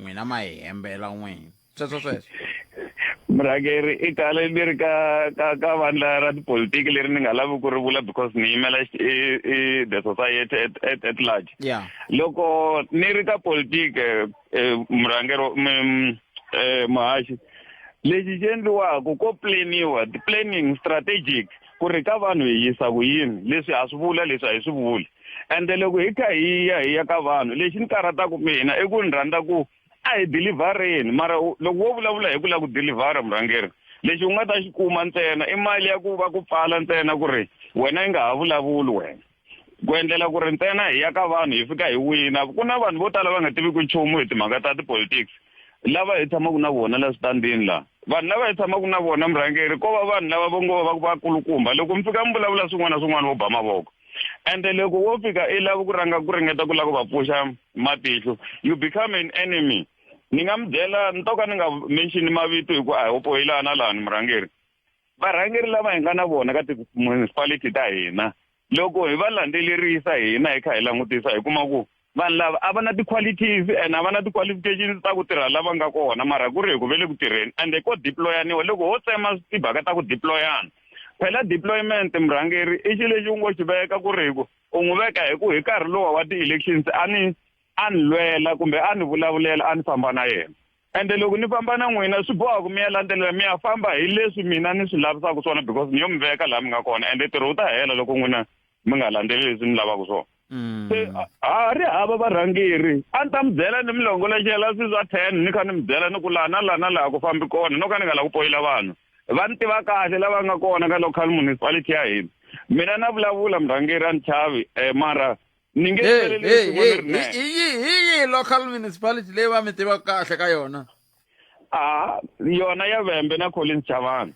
A: n'wina ma hi hembela n'wina sweswo sweswo
P: murhangeri i kale ni ri ka ka ka vandla ra tipolitiki leri ni nga lavi ku ri vula because ni yimela i the society at, at, at large
A: yeah.
P: loko ni ri ka politiki eh, murhangeri eh, muhaxi lexi xi endliwaka ko planiwa planning strategic ku ri ka vanhu hi yisa ku yini leswi ha swi vula leswi a hi swi vuli ende loko hi kha hi ya hi ya ka vanhu lexi ni karhataka mina i ku ni rhandza ku a hi delivereni mara loko wo vulavula hi ku lava ku delivera murhangeri lexi u nga ta xi kuma ntsena i mali ya ku va ku pfala ntsena ku ri wena yi nga ha vulavuli wena ku endlela ku ri ntsena hi ya ka vanhu hi fika hi wina ku na vanhu vo tala va nga tiviki nchumu hi timhaka ta tipolitics lava hi tshamaka na vona la switandini laha vanhu lava hi tshamaka na vona murhangeri ko va vanhu lava vo ngo va vakulukumba loko mi fika mi vulavula swin'wana na swin'wana vo ba mavoko ende loko wo fika i lava ku rhanga ku ringeta ku lava ku va pfuxa matihlo you become an enemy ni nga mi byela ni to ka ni nga mention mavito hi ku a hi wo poyilana lani murhangeri varhangeri lava hi nga na vona ka ti-municipality ta hina loko hi va landzelerisa hina hi kha hi langutisa hi kuma ku vanhu lava a va na ti-qualities and a va na ti-qualifications ta ku tirha lava nga kona mara ku ri hi ku ve le ku tirheni ende ko deployaniwa loko ho tsema timhaka ta ku deployana phela deployment murhangeri i xilo lexi u ngo xi veka ku ri hi ku u n'wi veka hi ku hi nkarhi lowa wa ti-elections a ni a ni lwela kumbe a ni vulavulela a ni famba na yena ende loko ni famba na n'wina swi boha ku mi ya landzelela mi ya famba hi leswi mina ni swi lavisaka swona because ni yo mi veka laha mi nga kona ende ntirho wu ta hela loko n'wina mi nga landzeleli leswi ni lavaka swona se ha ri hava varhangeri a ni ta mi byela ni mi longoloxela swilo swa 10 ni kha ni mi byela ni ku laha na laha na laha ku fambi kona no ka ni nga lavi ku poyila vanhu va ni tiva kahle lava nga kona ka local municipality ya hina mina na vulavula murhangeri a ni chavi um mara ni nge
A: Hey, hey, hey, hi hi yihi local municipality leyi va mi tivaka kahle ka yona
P: a yona ya vembe na collins chavani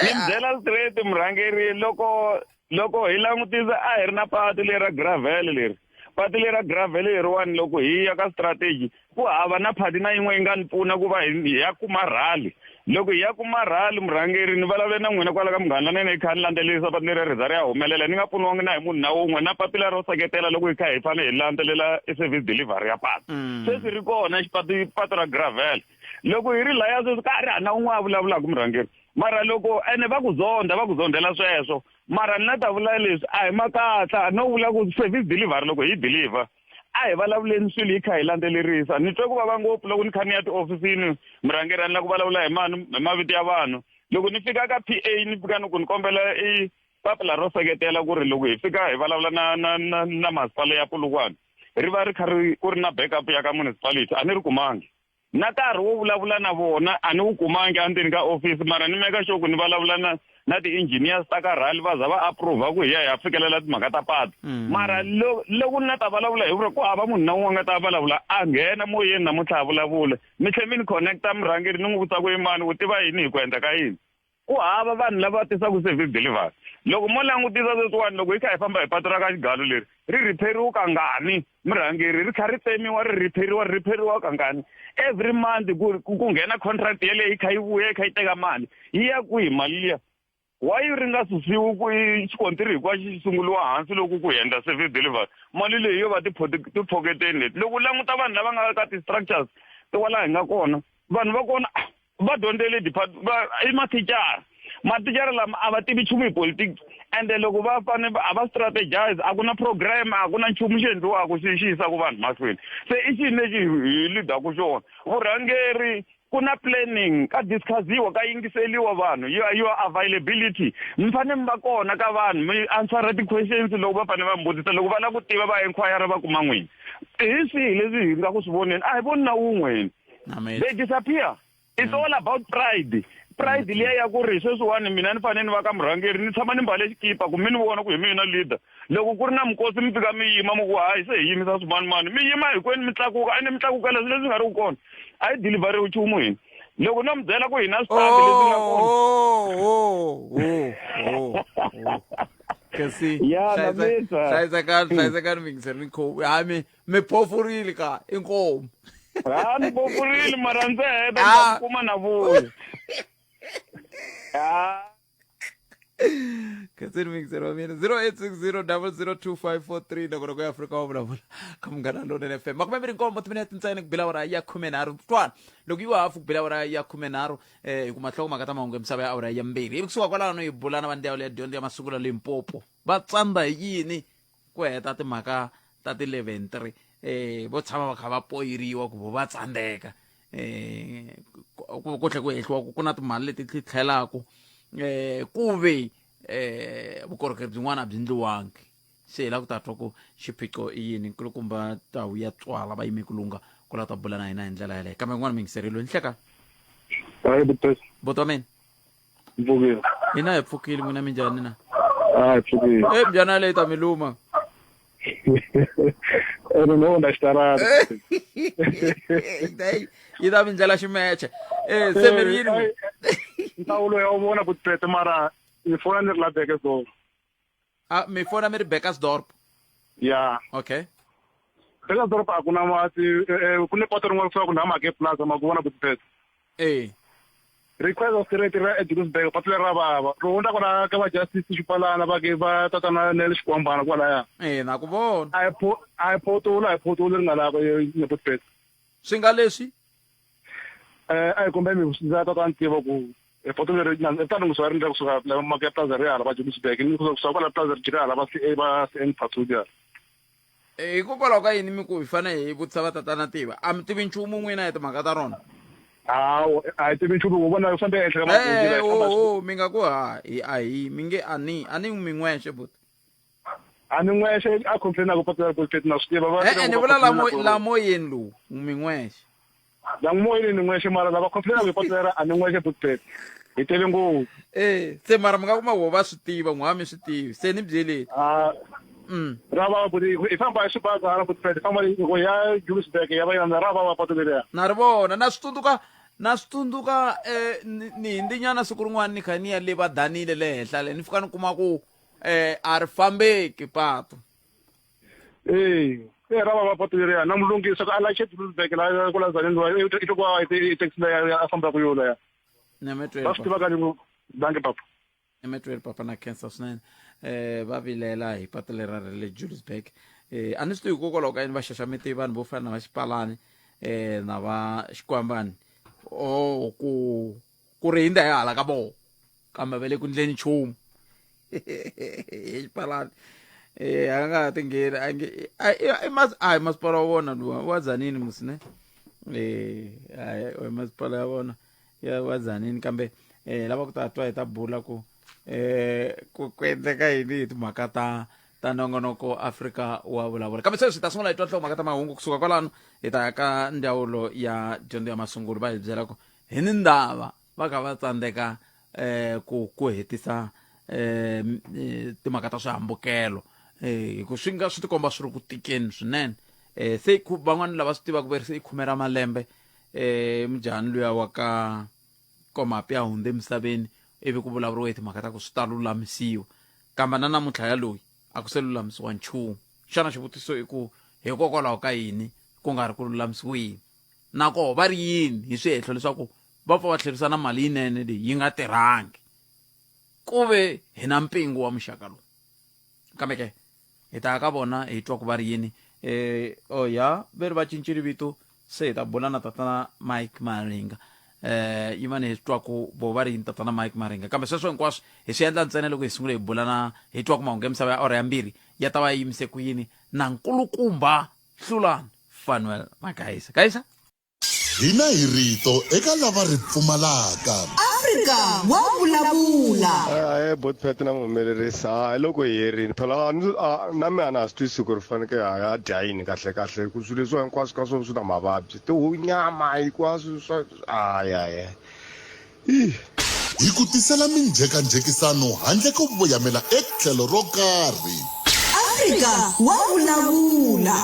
P: ni mi byela straight murhangeri loko loko hi langutisa a hi ri na patu leri ra gravel leri patu leri ra gravel leriwani loko hi ya ka strategy ku hava na phati na yin'we yi nga ni pfuna ku va hi ya kuma rally loko hi ya kuma rally murhangeri ni vulavule na n'wina kwala ka munghana lonene hi kha ni landzelerisa patu leri ri za ri ya humelela ni nga pfuniwangi na hi munhu na wun'we na papila ro seketela loko hi kha hi fanele hi landzelela i service delivery ya patu sweswi ri kona xipatu patu ra gravel loko hi ri laya sweswi ka ha ri hana un'we a vulavulaka murhangeri mara loko ene va ku zonda va ku zondela sweswo mara ni la ta vula leswi a hi makatla no vula ku service delivery loko hi deliver a hi vulavuleni swilo hi kha hi landzelerisa ni twe ku vava ngopfu loko ni kha ni ya tihofisini murhangeri a ni la ku vulavula hi mani hi mavito ya vanhu loko ni fika ka p a ni fika ni ku ni kombela i papila ro seketela ku ri loko hi fika hi vulavula na na na na masipala ya Polokwane ri va ri kha ri ku ri na backup ya ka municipality a ni ri kumangi. Na nkarhi wo vulavula na vona a ni wu kumangi endzeni ka office, mara ni meka sure ku ni vulavula na ti-engineers ta ka rally, va za va approve ku hi ya hi ya fikelela timhaka ta patu. Mara loko ni nga ta vulavula hi vuri ku hava munhu na un'we a nga ta vulavula, a nghena moyeni namuntlha a vulavula. Mi tlhe mi ni connecta murhangeri, ni n'wi vutisa ku i mani, u tiva yini hi ku endla ka yini. Ku hava vanhu lava tisaka service delivery. Loko mo langutisa sweswiwani, loko hi kha hi famba hi patu ra ka Xigalo leri, ri repair-iwa kangani murhangeri, ri kha ri tsemiwa, ri repair-iwa, ri repair-iwa kangani every month, ku nghena contract yeleyo yi kha yi vuya yi kha yi teka mali, yi ya kwihi mali liya? Why ri nga susiwi ku i xikontiri hinkwaxo xi sunguliwa hansi loko ku endla service delivery? Mali leyi yo va tiphoketeni leti. Loko u languta vanhu lava nga ka ti-structures tikwalaho hi nga kona, vanhu va kona va dyondzele i mathicara. Mathicara lama a va tivi nchumu hi politics, ende loko va fane a va strategize, a ku na program, a ku na nchumu xi endliwaka xi yisaka vanhu mahlweni. Se i xini lexi hi lidaku xona? Vurhangeri, ku na planning, ka discussiwa, ka yingiseliwa vanhu, your availability, mi fane mi va kona ka vanhu, mi answera ti-questions loko va fane va mi vutisa, loko va lava ku tiva va inquire va kuma n'wina. Hi swihi leswi hi nga ku swi voneni? A hi voni na wun'we hina. They disappear. It's all about pride. Pride liya ya ku ri sweswiwani mina ni fanele ni va ka murhangeri, ni tshama ni mbale xikipa ku mi ni vona ku hi mina leader. Loko ku ri na minkosi mi fika mi yima mi ku hayi se hi yimisa swimanimani, mi yima hinkwenu mi tlakuka, ene mi tlakukela swilo leswi nga ri ku kona. A hi deliveriwi nchumu hina. Loko no mi byela ku hina switandi leswi nga kona.
A: Kasi
P: Ya, na mina.
A: hlayisekani, hlayisekani mingiseri ni kho ha mi phofurile ka inkomu.
P: Ha ni phofurile, mara ndzi heta ni ta kuma na vuya. Ha.
A: Khatsini mingiseri wa mina 0860 002543 loko loko ya Afrika wa vulavula ka Munghana Lonene FM. 27 timinete ntsena ku bila awara ya 13 twana. Loko yi wa hafu ku bila awara ya 13 hi kuma nhlokomhaka ta mahungu ya misava ya awara ya 2. Ivi kusuka kwalano hi bula na va ndzawulo ya dyondzo ya masungulo Limpopo. Va tsandza hi yini ku heta timhaka ta ti 11 vo tshama va kha va poyiriwa ku vo va tsandzeka, ku tlhe ku hehliwa ku ku na timali leti ti tlhelaku, ku ve vukorhokeri byin'wana a byi ndliwangi. Se hi lava ku ta twa ku xiphiqo i yini. Nkulukumba Tawu ya Tswala va yime ku lungha ku lava ta bula na hina hi ndlela yaleyo, kambe n'wana mingiserilo nhleka.
F: Hayi buti.
A: Buti wa mina.
F: Mpfukile.
A: Hina hi pfukile, n'wina minjhani na?
F: Ah, hi pfukile.
A: Eh, mbyana leyi ta mi luma.
F: Ene no na xitarata.
A: Yi ta mi ndlela ximeche. Eh, se mi ri yini?
F: Nhlawulo ya vona ku tete mara ni fona ni ri la Bekkersdorp.
A: Ah, mi fona mi ri Bekkersdorp.
F: Ya.
A: Okay.
F: Bekkersdorp a ku na mati, ku ni poto rin'wana kusuka ku na Make Plaza ma ku vona ku tete.
A: Eh.
F: Request of straight ra eJohannesburg patu leri ra vava. Ri hundza kwala ka va Justice Xipalana va ke va tatana Nel Xikwambana kwalaya.
A: Eh, na ku vona.
F: A hi pho a hi photolo, a hi photolo ri nga la ka Putpet.
A: Swi nga leswi?
F: Eh, a hi kumbe mi ndza tatana tiva ku e poto leri na ta lunghisiwa ri ndla kusuka la Make Plaza ri hala va Johannesburg ni kusuka kwala Plaza ri jika hala va C va CN Phathuja.
A: Hikokwalaho ka yini mi ku hi fanele hi vutisa va tatana tiva? A mi tivi nchumu n'wina hi timhaka ta rona?
F: Hawu, a hi tivi nchumu, u vona u fambe ehenhla ka magoji la, hi famba
A: Oh, mi nga ku ha hi a hi mi nge a ni a ni mi n'wexe buti.
F: A ni n'wexe a complain-aka patu leri buti, na swi tiva va
A: E-e, ni vula la moyeni lowu mi n'wexe.
F: La moyeni ni n'wexe, mara lava complain-aka hi patu leri a ni n'wexe buti, hi tele ngopfu.
A: Eh, se mara mi nga kuma vo va swi tiva, n'wa mi swi tivi. Se ni byeleni.
F: Ah. Ra vava buti, hi famba hi swibaza hala buti Fred, hi famba loko ya Johannesburg ya va yona ra vava patu leriya.
A: Na ri vona, na swi tsundzuka, na swi tsundzuka ni hindinyana siku rin'wana ni kha ni ya le va Danile le henhla le, ni fika ni kuma ku a ri fambeki patu.
F: Eh, eh ra vava patu leriya, na mulunghisa ku a layiche Johannesburg la ku la Tzaneen loyi, i twa ku i taxi leyi a fambaka yo leya.
A: Nyametwela
F: Va swi tiva ka ni dankie papa.
A: Emetweli papa na khensa swinene. Va vilela hi patu lera ra le Johannesburg. A ni swi tivi hikokwalaho ka yini va xaxamete vanhu vo fana na va Xipalani na va Xikwambani, oh ku ri hindza hi hala ka vona, kambe va le ku ndleni nchumu. Hi Xipalani a nga ha tingheni, a nge i mas a hi masipala wa vona luwa wa Tzaneen musi ne, a hi masipala ya vona ya wa Tzaneen, kambe lava ku ta twa hi ta bula ku ku endleka yini hi timhaka ta Ta nongonoko Afrika wa vulavula. Kambe sweswi hi ta sungula hi twa nhlokomhaka ta mahungu kusuka kwalano hi ta ya ka ndzawulo ya dyondzo ya masungulo va hi byela ku hi ni ndava va kha va tsandzeka eh ku ku hetisa eh timhaka ta swihambukelo eh hi ku swi nga swi tikomba swi ri ku tikeni swinene eh se ku van'wana lava swi tivaka va ri se i khume ra malembe eh mujahani luya wa ka Komapi a hundze emisaveni ivi ku vulavuriwa hi timhaka ta ku swi ta lulamisiwa kambe na namuntlha ya loyi a ku se lulamisiwa nchumu xana xivutiso i ku hikokwalaho ka yini ku nga ri ku lulamisiweni na koho va ri yini hi swihehlo leswaku va pfa va tlherisa na mali yinene leyi yi nga tirhangi ku ve hi na mpingu wa muxaka lowu kambe ke hi ta ya ka vona hi twa ku va ri yini eh oh ya ve ri va cincile vito se hi ta bula na tatana Mike Maringa eh yimani hi twa ku vo va ri yini tatana Mike Maringa kambe sweswo hinkwaswo hi swi endla ntsena loko hi sungule hi bula na hi twa ku mahungu ya misava ya ora ya mbirhi ya ta va yi yimise ku yini na nkulukumba Hlulani Fanuel Magaisa Gaisa
B: Hina hi rito eka lava ri pfumalaka.
C: Afrika wa vulavula.
D: Ahee botpet na muhumelerisi hayi loko hi herini phela na mina a na ha swi twisisi ku ri faneke ha ya dya yini kahle kahle ku swilo leswiwa hinkwaswo ka swona swi na mavabyi tihunyama hinkwaswo swa ayaya
B: Hi ku tisela minjhekanjhekisano handle ko voyamela etlhelo ro karhi.
C: Afrika wa vulavula.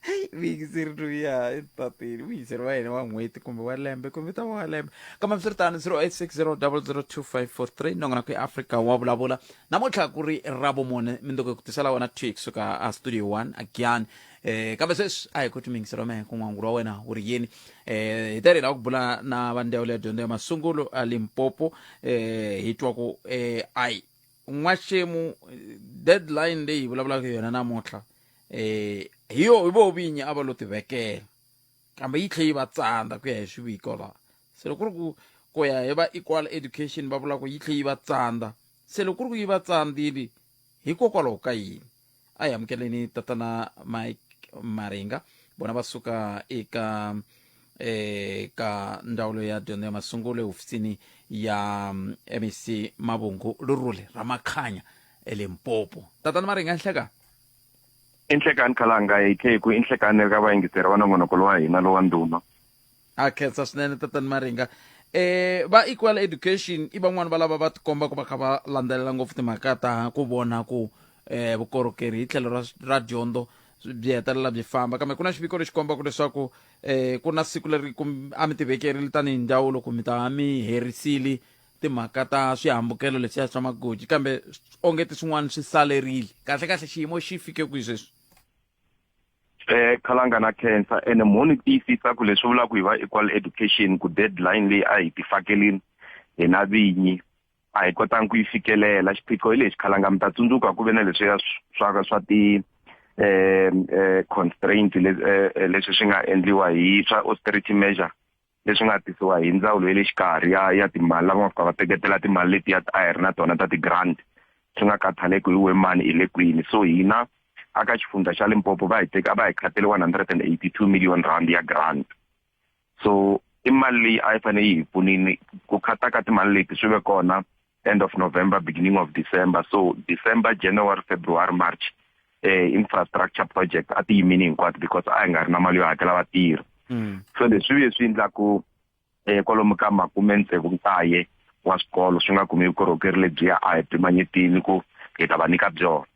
A: Heyi muyingiseri loyiya etateni muyingiseri wa hina wa n'hweti kumbe wa lembe kumbe ta wa lembe kambe swiritano 0860002543 nongonoko ya Afrika wa vulavula namuntlha ku ri ravumune mindzuku hi ku tisela wona two kusuka a studio 1 again eh kambe sweswi a hi ku muyingiseri wa mehe ku n'wangulo wa wena wu ri yini eh hi ta ri lava ku bula na va ndzawulo ya dyondzo ya masungulo a Limpopo eh hi twa ku eh ai n'waxemu deadline leyi hi vulavulaka hi yona namuntlha eh hi yo hi vo vinyi a va lo tivekela kambe yi tlhe yi va tsandza ku ya hi swiviko laha se loko ku ri ku ku ya hi va equal education va vula ku yi tlhe yi va tsandza se loko ku ri ku yi va tsandzile hikokwalaho ka yini a hi amukeleni tatana Mike Maringa vona va suka eka eh ka ndzawulo ya dyondzo ya masungulo ehofisini ya MEC Mabungu Lurule Ramakhanya eLimpopo tatana Maringa nhleka
Q: I nhlekani khalanga hi tlhe hi ku i nhlekani ka vayingiseri va nongonoko lowa hina lowa ndhuma
A: A khensa swinene tatani Maringa. Eh va Equal Education i van'wani va lava va tikomba ku va kha va landzelela ngopfu timhaka ta ku vona ku eh vukorhokeri hi tlhelo ra ra dyondzo byi hetelela byi famba kambe ku na xiviko lexi kombaka leswaku eh ku na siku leri a mi tivekerile tanihi ndzawulo ku mi ta va mi herisile timhaka ta swihambukelo leswiya swa magoji kambe onge ti swin'wana swi salerile kahle kahle xiyimo xi fike kwihi sweswi
Q: Eh Khalanga na khensa ene mo ni tiyisisa ku leswi vulaka hi va equal education ku deadline leyi a hi ti fakelini hina vinyi a hi kotanga ku yi fikelela xiphiqo hi lexi Khalanga mi ta tsundzuka ku ve na leswiya swa swa ti eh eh constraint leswi swi nga endliwa hi swa austerity measure leswi nga tisiwa hi ndzawulo ya le xikarhi ya ya timali lava nga fika va teketela timali letiya a hi ri na tona ta ti-grant swi nga khathaleki hi we mani hi le kwini so hina aka xifundza xa Limpopo va hi teka va hi khatele 182 million rand ya grant so i mali leyi a yi fanele yi hi pfunini ku khata ka timali leti swi ve kona end of November beginning of December so December January February March eh infrastructure project a ti yimini hinkwato because a hi nga ri na mali yo hakela vatirhi so leswi vuye swi endlaku eh kwalomu ka makume tsevu nkaye wa swikolo swi nga kumi vukorhokeri lebyiya a hi pimanyetini ku hi ta va nyika byona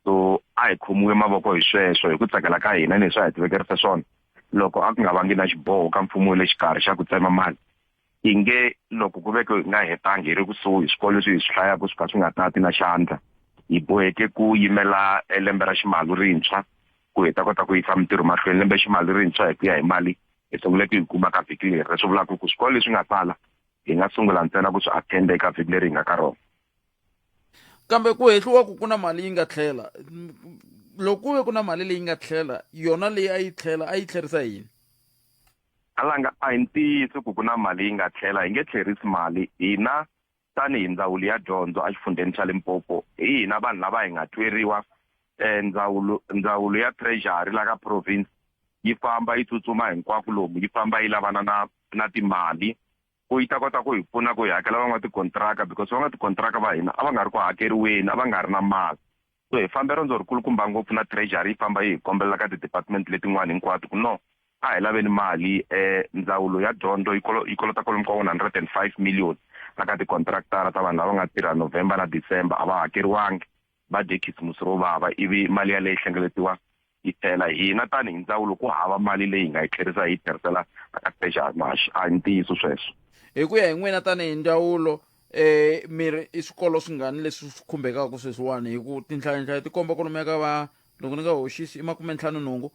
Q: so a hi khomiwe mavoko hi sweswo hi ku tsakela ka hina leswi a hi tivekerise swona loko a ku nga vangi na xiboho ka mfumo wa le xikarhi xa ku tsema mali i nge loko ku veke hi nga hetangi hi ri kusuhi swikolo leswi hi swi hlayaka swi ka swi nga tati na xandla hi boheke ku yimela lembe ra ximali rintshwa ku hi ta kota ku yisa mintirho mahlweni lembe ximali rintshwa hi ku ya hi mali hi sungule ku yi kuma ka vhiki leri leswi vulaka ku swikolo leswi nga sala hi nga sungula ntsena ku swi attenda eka vhiki leri hi nga ka rona
A: kambe ku hehliwa ku ku na mali yi nga tlhela loko ku ve ku na mali leyi nga tlhela yona leyi a yi tlhela a yi tlherisa yini
Q: Alanga a hi ntiyiso ku ku na mali yi nga tlhela hi nge tlherisi mali hina tanihi ndzawulo ya dyondzo exifundzheni xa Limpopo hi hina vanhu lava hi nga tweriwa eh, ndzawulo ndzawulo ya treasury la ka province yi famba yi tsutsuma hinkwako lomu yi famba yi lavana na na timali Ku yi ta kota ku hi pfuna ku hi hakela van'watikontiraka because van'watikontiraka va hina a va nga ri ku hakeriweni, a va nga ri na mali. So hi fambe rendzo rikulukumba ngopfu na Treasury yi famba yi hi kombelela ka ti-department letin'wana hinkwato ku no, a hi laveni mali. Ndzawulo ya dyondzo yi yi kolota kwalomu ka 105 million na ka tikontraktara ta vanhu lava nga tirha November na December a va hakeriwangi, va dye khisimusi ro vava ivi mali yaleyo yi hlengeletiwa yi tlhela. Hina tanihi ndzawulo ku hava mali leyi hi nga yi tlherisa hi yi tlherisela eka Treasury. Muhaxi, a hi ntiyiso sweswo.
A: Hi ku ya hi n'wina tanihi ndzawulo, eh mi ri i swikolo swingani leswi swi khumbekaka sweswiwani hi ku tinhlayanhlaya ti komba kwalomuya ka va loko ni nga hoxisi i makumentlhanu nhungu?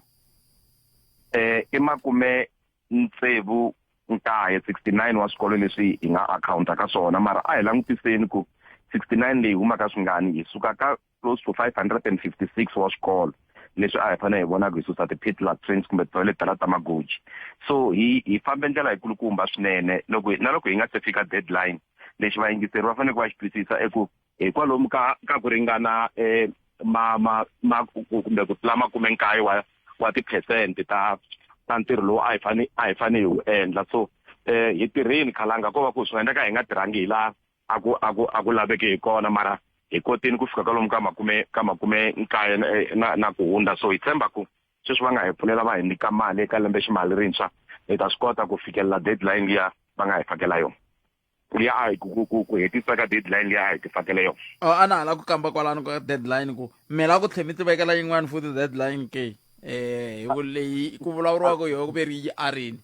Q: I makume tsevu nkaye, 69 wa swikolo leswi hi nga akhawunta ka swona, mara a hi langutiseni ku 69 leyi huma ka swingani, hi suka ka close to 556 wa swikolo leswi a hi fanele hi vona ku hi susa ti-pit latrines kumbe toilet tala ta magoji. So hi hi fambe ndlela yikulukumba swinene loko na loko hi nga se fika deadline. Lexi vayingiseri va fanele ku va xi twisisa i ku hi kwalomu ka ka ku ringana ma ma ma kumbe ku tlula makume nkaye wa wa tiphesente ta ta ntirho lowu a hi fane a hi fane hi wu endla. So hi tirhini khalanga, ko va ku swi nga endleka hi nga tirhangi hi laha a ku a ku a ku laveke hi kona, mara hi kotini ku fika kwalomu ka makume ka makume nkaye na na ku hundza. So hi tshemba ku sweswi va nga hi pfulela va hi nyika mali eka lembe ximali rintshwa, hi ta swi kota ku fikelela deadline liya va nga hi fakela yona, liya a hi ku ku ku hetisa ka deadline liya a hi ti fakele yona.
A: Oh, a na ha la ku kamba kwalano ka deadline ku mi la ku tlhe mi ti vekela yin'wana futhi deadline ke hi ku leyi ku vulavuriwaka yoho ku ve ri yi arini?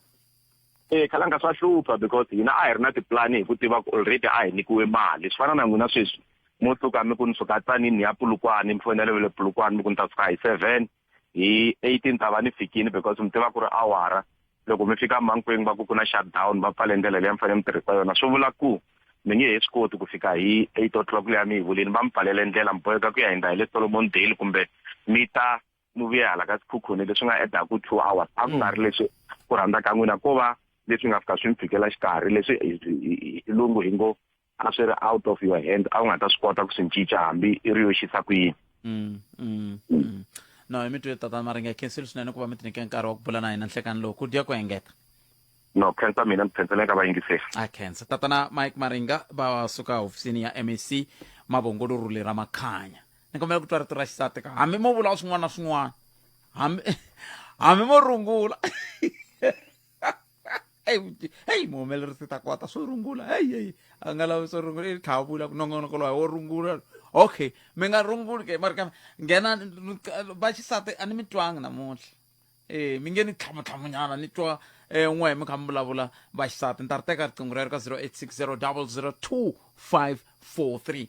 Q: E khalanga swa hlupha because hina a hi ri na tipulani hi ku tiva ku already a hi nyikiwe mali. Swi fana na n'wina sweswi mo suka mi ku ni suka tsanini ni ya Polokwane, mi fonela ve le Polokwane mi ku ni ta suka hi 7, hi 8 ni ta va ni fikini because mi tiva ku ri awara. Loko mi fika Mankweng va ku ku na shutdown, va pfale ndlela leyi a mi fanele mi tirhisa yona, swi vula ku mi nge he swi koti ku fika hi 8 o'clock leyi a mi yi vulini, va mi pfalele ndlela, mi boheka ku ya hindza hi le Solomon Dale kumbe mi ta mi vuya hala ka Sekhukhune, leswi nga edaku 2 hours. A ku nga ri leswi ku rhandza ka n'wina, ko va leswi nga fika swi mi fikela xikarhi, leswi hi xilungu hi ngo a swi ri out of your hand, a wu nga ta swi kota ku swi cinca hambi i ri yo xisa ku yini.
A: No, hi mi twe tatana Maringa, hi khensile swinene ku va mi tinyike nkarhi wa ku bula na hina nhlekani lowu. Ku dya ku engeta.
Q: No, khensa mina, ni khensela eka vayingiseri.
A: A khensa tatana Mike Maringa, va suka hofisini ya MEC Mavhongolo Rhule ra Makhanya. Ni kombela ku twa rito ra xisati ka hambi mo vula swin'wana na swin'wana, hambi hambi mo rungula. Hey, muhumelerisi ta kota swo rungula. Hey, hey, a nga lavi swo rungula, i tlhava vula ku nongonoko lowu wo rungula. Okay, mi nga runguli ke, mara kambe nghena va xisati a ni mi twangi namuntlha. Mi nge ni tlhamutlhamunyana ni twa n'we mi kha mi vulavula va xisati. Ni ta ri teka riqingho rero ka 0860 002 543.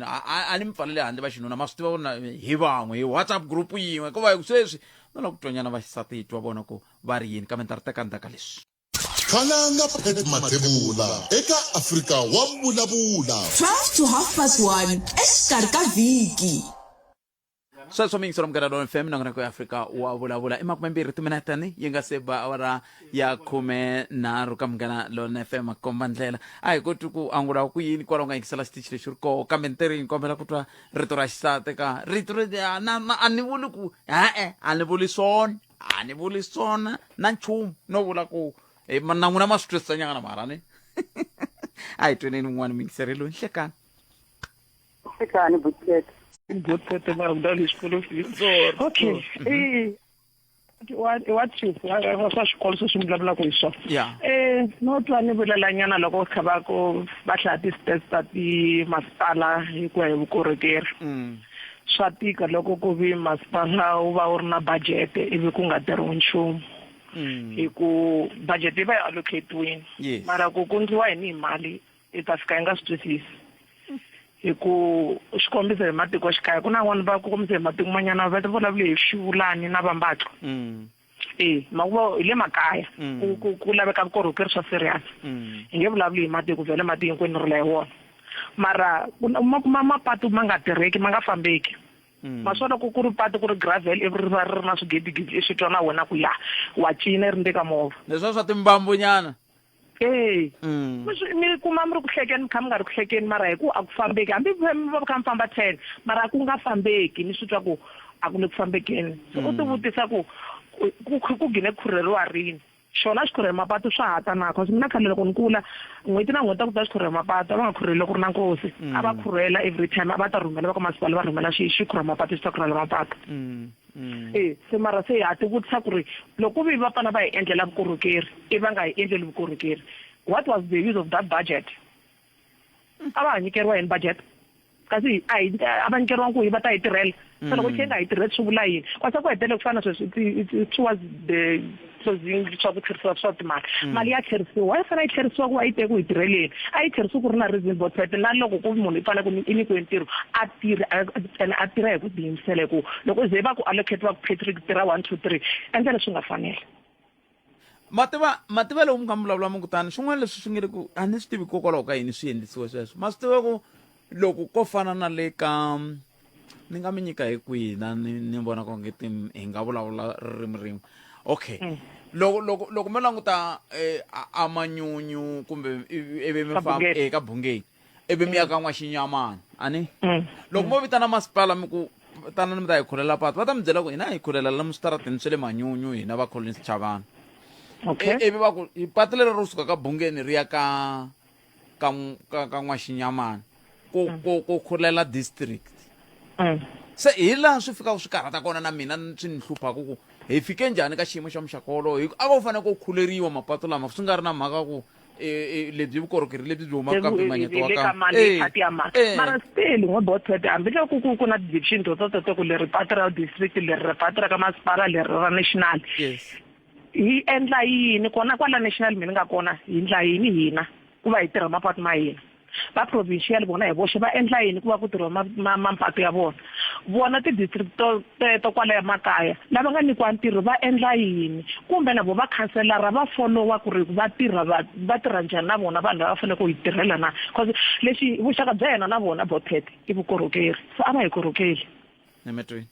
A: A ni mi pfalele handle va xinuna, ma swi tiva vona hi van'we hi WhatsApp group yin'we, ko va hi ku sweswi no lava ku twanyana va xisati hi twa vona ku va ri yini, kambe ni ta ri teka ndzhaku ka leswi.
B: Khalanga Pat Mathebula eka Afrika wa Vulavula.
C: 12 to half past 1 exikarhi ka vhiki.
A: Sweswo mi yingisela Munghana Lonene FM, nongonoko ya Afrika wa Vulavula. I makumembirhi timinete ni yi nga se ba awara ya 13 ka Munghana Lonene FM. Makomba ndlela a hi koti ku angula ku yini kwalaho nga yingisela xitichi lexi ri koho, kambe ni teri ni kombela ku twa rito ra xisati ka rito ri na, na, a ni vuli ku e-e, a ni vuli swona, a ni vuli swona na nchumu, no vula ku na n'wina ma swi twisisanyana mara ni a hi tweneni un'wana muyingiseri loyi. Nhlekani.
R: Nhlekani, Butete.
S: Butete, mara ku dali xikolo
A: Sorry,
S: Okay.
A: sorry.
S: Wa chief, wa swa xikolo sweswi mi vulavulaka hi swona. No twa ni vulelanyana loko kha va ku va hlaya ti-stats ta timasipala hi ku ya hi vukorhokeri. Swa tika loko ku vi masipala wu va wu ri na budget ivi ku nga tirhiwi nchumu. Hi ku budget yi va yi allocate-wini. Mara ku ku ndliwa yini hi mali hi ta fika hi nga swi twisisi. Hi ku xikombiso hi matikoxikaya ku na van'wana va ku kombisa hi matiko manyana va vulavule hi xivulani na vambatlo. Makuva hi le makaya ku ku laveka vukorhokeri swa serious. Hi nge vulavuli hi matiko vhele mati hinkwenu ri la hi wona. Mara ku na ma kuma mapatu ma nga tirheki ma nga fambeki. Maswona ku ku ri patu ku ri gravel ivi ri va ri ri na swigidigidi i swi twa na wena ku ya wa cina ri ndzeni ka movha.
A: Leswiya swa timbambunyana.
S: Mi swi mi kuma mi ri ku hlekeni mi kha mi nga ri ku hlekeni mara hi ku a ku fambeki hambi mi va mi kha mi famba 10 mara a ku nga fambeki mi swi twa ku a ku le ku fambekeni. Se u ti vutisa ku ku ku gine khurheriwa rini. Xona xikhurhelo mapatu swa ha ta na cause mina khale loko ni kula n'hweti na n'hweti a ku ta xikhurhelo mapatu a va nga khurheli loko ku ri na nkosi a va khurhela every time a va ta rhumela va ka masipala va rhumela xi xikhurha mapatu xi ta khurhela mapatu e se mara se ha ti vutisa ku ri loko ku vi va fana va hi endlela vukorhokeri i va nga hi endleli vukorhokeri what was the use of that budget a va ha nyikeriwa yini budget kasi a hi a va nyikeriwa ku hi va ta hi tirhela se loko khe nga hi tirheli swi vula yini kwasa ku hetelele ku fana sweswi towards the closing swa ku tlherisiwa swa timali mali ya tlherisiwa yi fanele yi tlherisiwa ku va yi teke ku hi tirheleni a yi tlherisiwi ku ri na reason but but na loko ku munhu i fanele ku i nyikiwe ntirho a tirhi ene a tirha hi ku tiyimisela hi ku loko ze va ku allocate va ku Patrick tirha 1 2 3 endla leswi nga fanela
A: mativa mativa lowu mi kha mi vulavula mi kutani swin'wana leswi swi nge le ku a ni swi tivi hikokwalaho ka yini swi endlisiwe sweswo ma swi tiva ku loko ko fana na le ka ni nga mi nyika hi kwihi na ni ni vona ku nge ti hi nga vulavula ririmi rin'we okay loko loko loko mo languta eh, a manyunyu kumbe ivi mi famba eka bungeni ivi mi ya ka n'waxinyamana a ni loko mo vitana masipala mi ku tanani mi ta hi khulela patu va ta mi byela ku hina hi khulela lomu switarateni swa le manyunyu hina va Collins Chavana
S: okay
A: ivi va ku patu leri ro suka ka bungeni ri ya ka ka ka ka n'waxinyamana ku ku ku khulela district se hi laha swi fikaka swi karhata kona na mina swi ni hluphaka ku hi fike njhani ka xiyimo xa muxaka wolowo hi ku a va fanele ku khuleriwa mapatu lama swi nga ri na mhaka ku lebyi vukorhokeri lebyi byi humaka ka mpimanyeto wa
S: ka mali phati ya mali mara still n'we bothet hambi loko ku ku na division to to to ku leri patu ra district leri patu ra ka masipala leri ra national
A: yes
S: hi endla yini kona kwala national mi ni nga kona hi endla yini hina ku va hi tirha mapatu ma hina va provincial vona hi voxe va endla yini ku va ku tirhiwa mampatu ya vona vona ti-district to teto kwalaya makaya lava nga nyikiwa ntirho va endla yini kumbe na vo va khanselara va folowa ku ri va tirha va va tirha njhani na vona vanhu lava faneleke ku hi tirhela na cause lexi vuxaka bya hina na vona botete i vukorhokeri so a va hi korhokeli
A: emetweni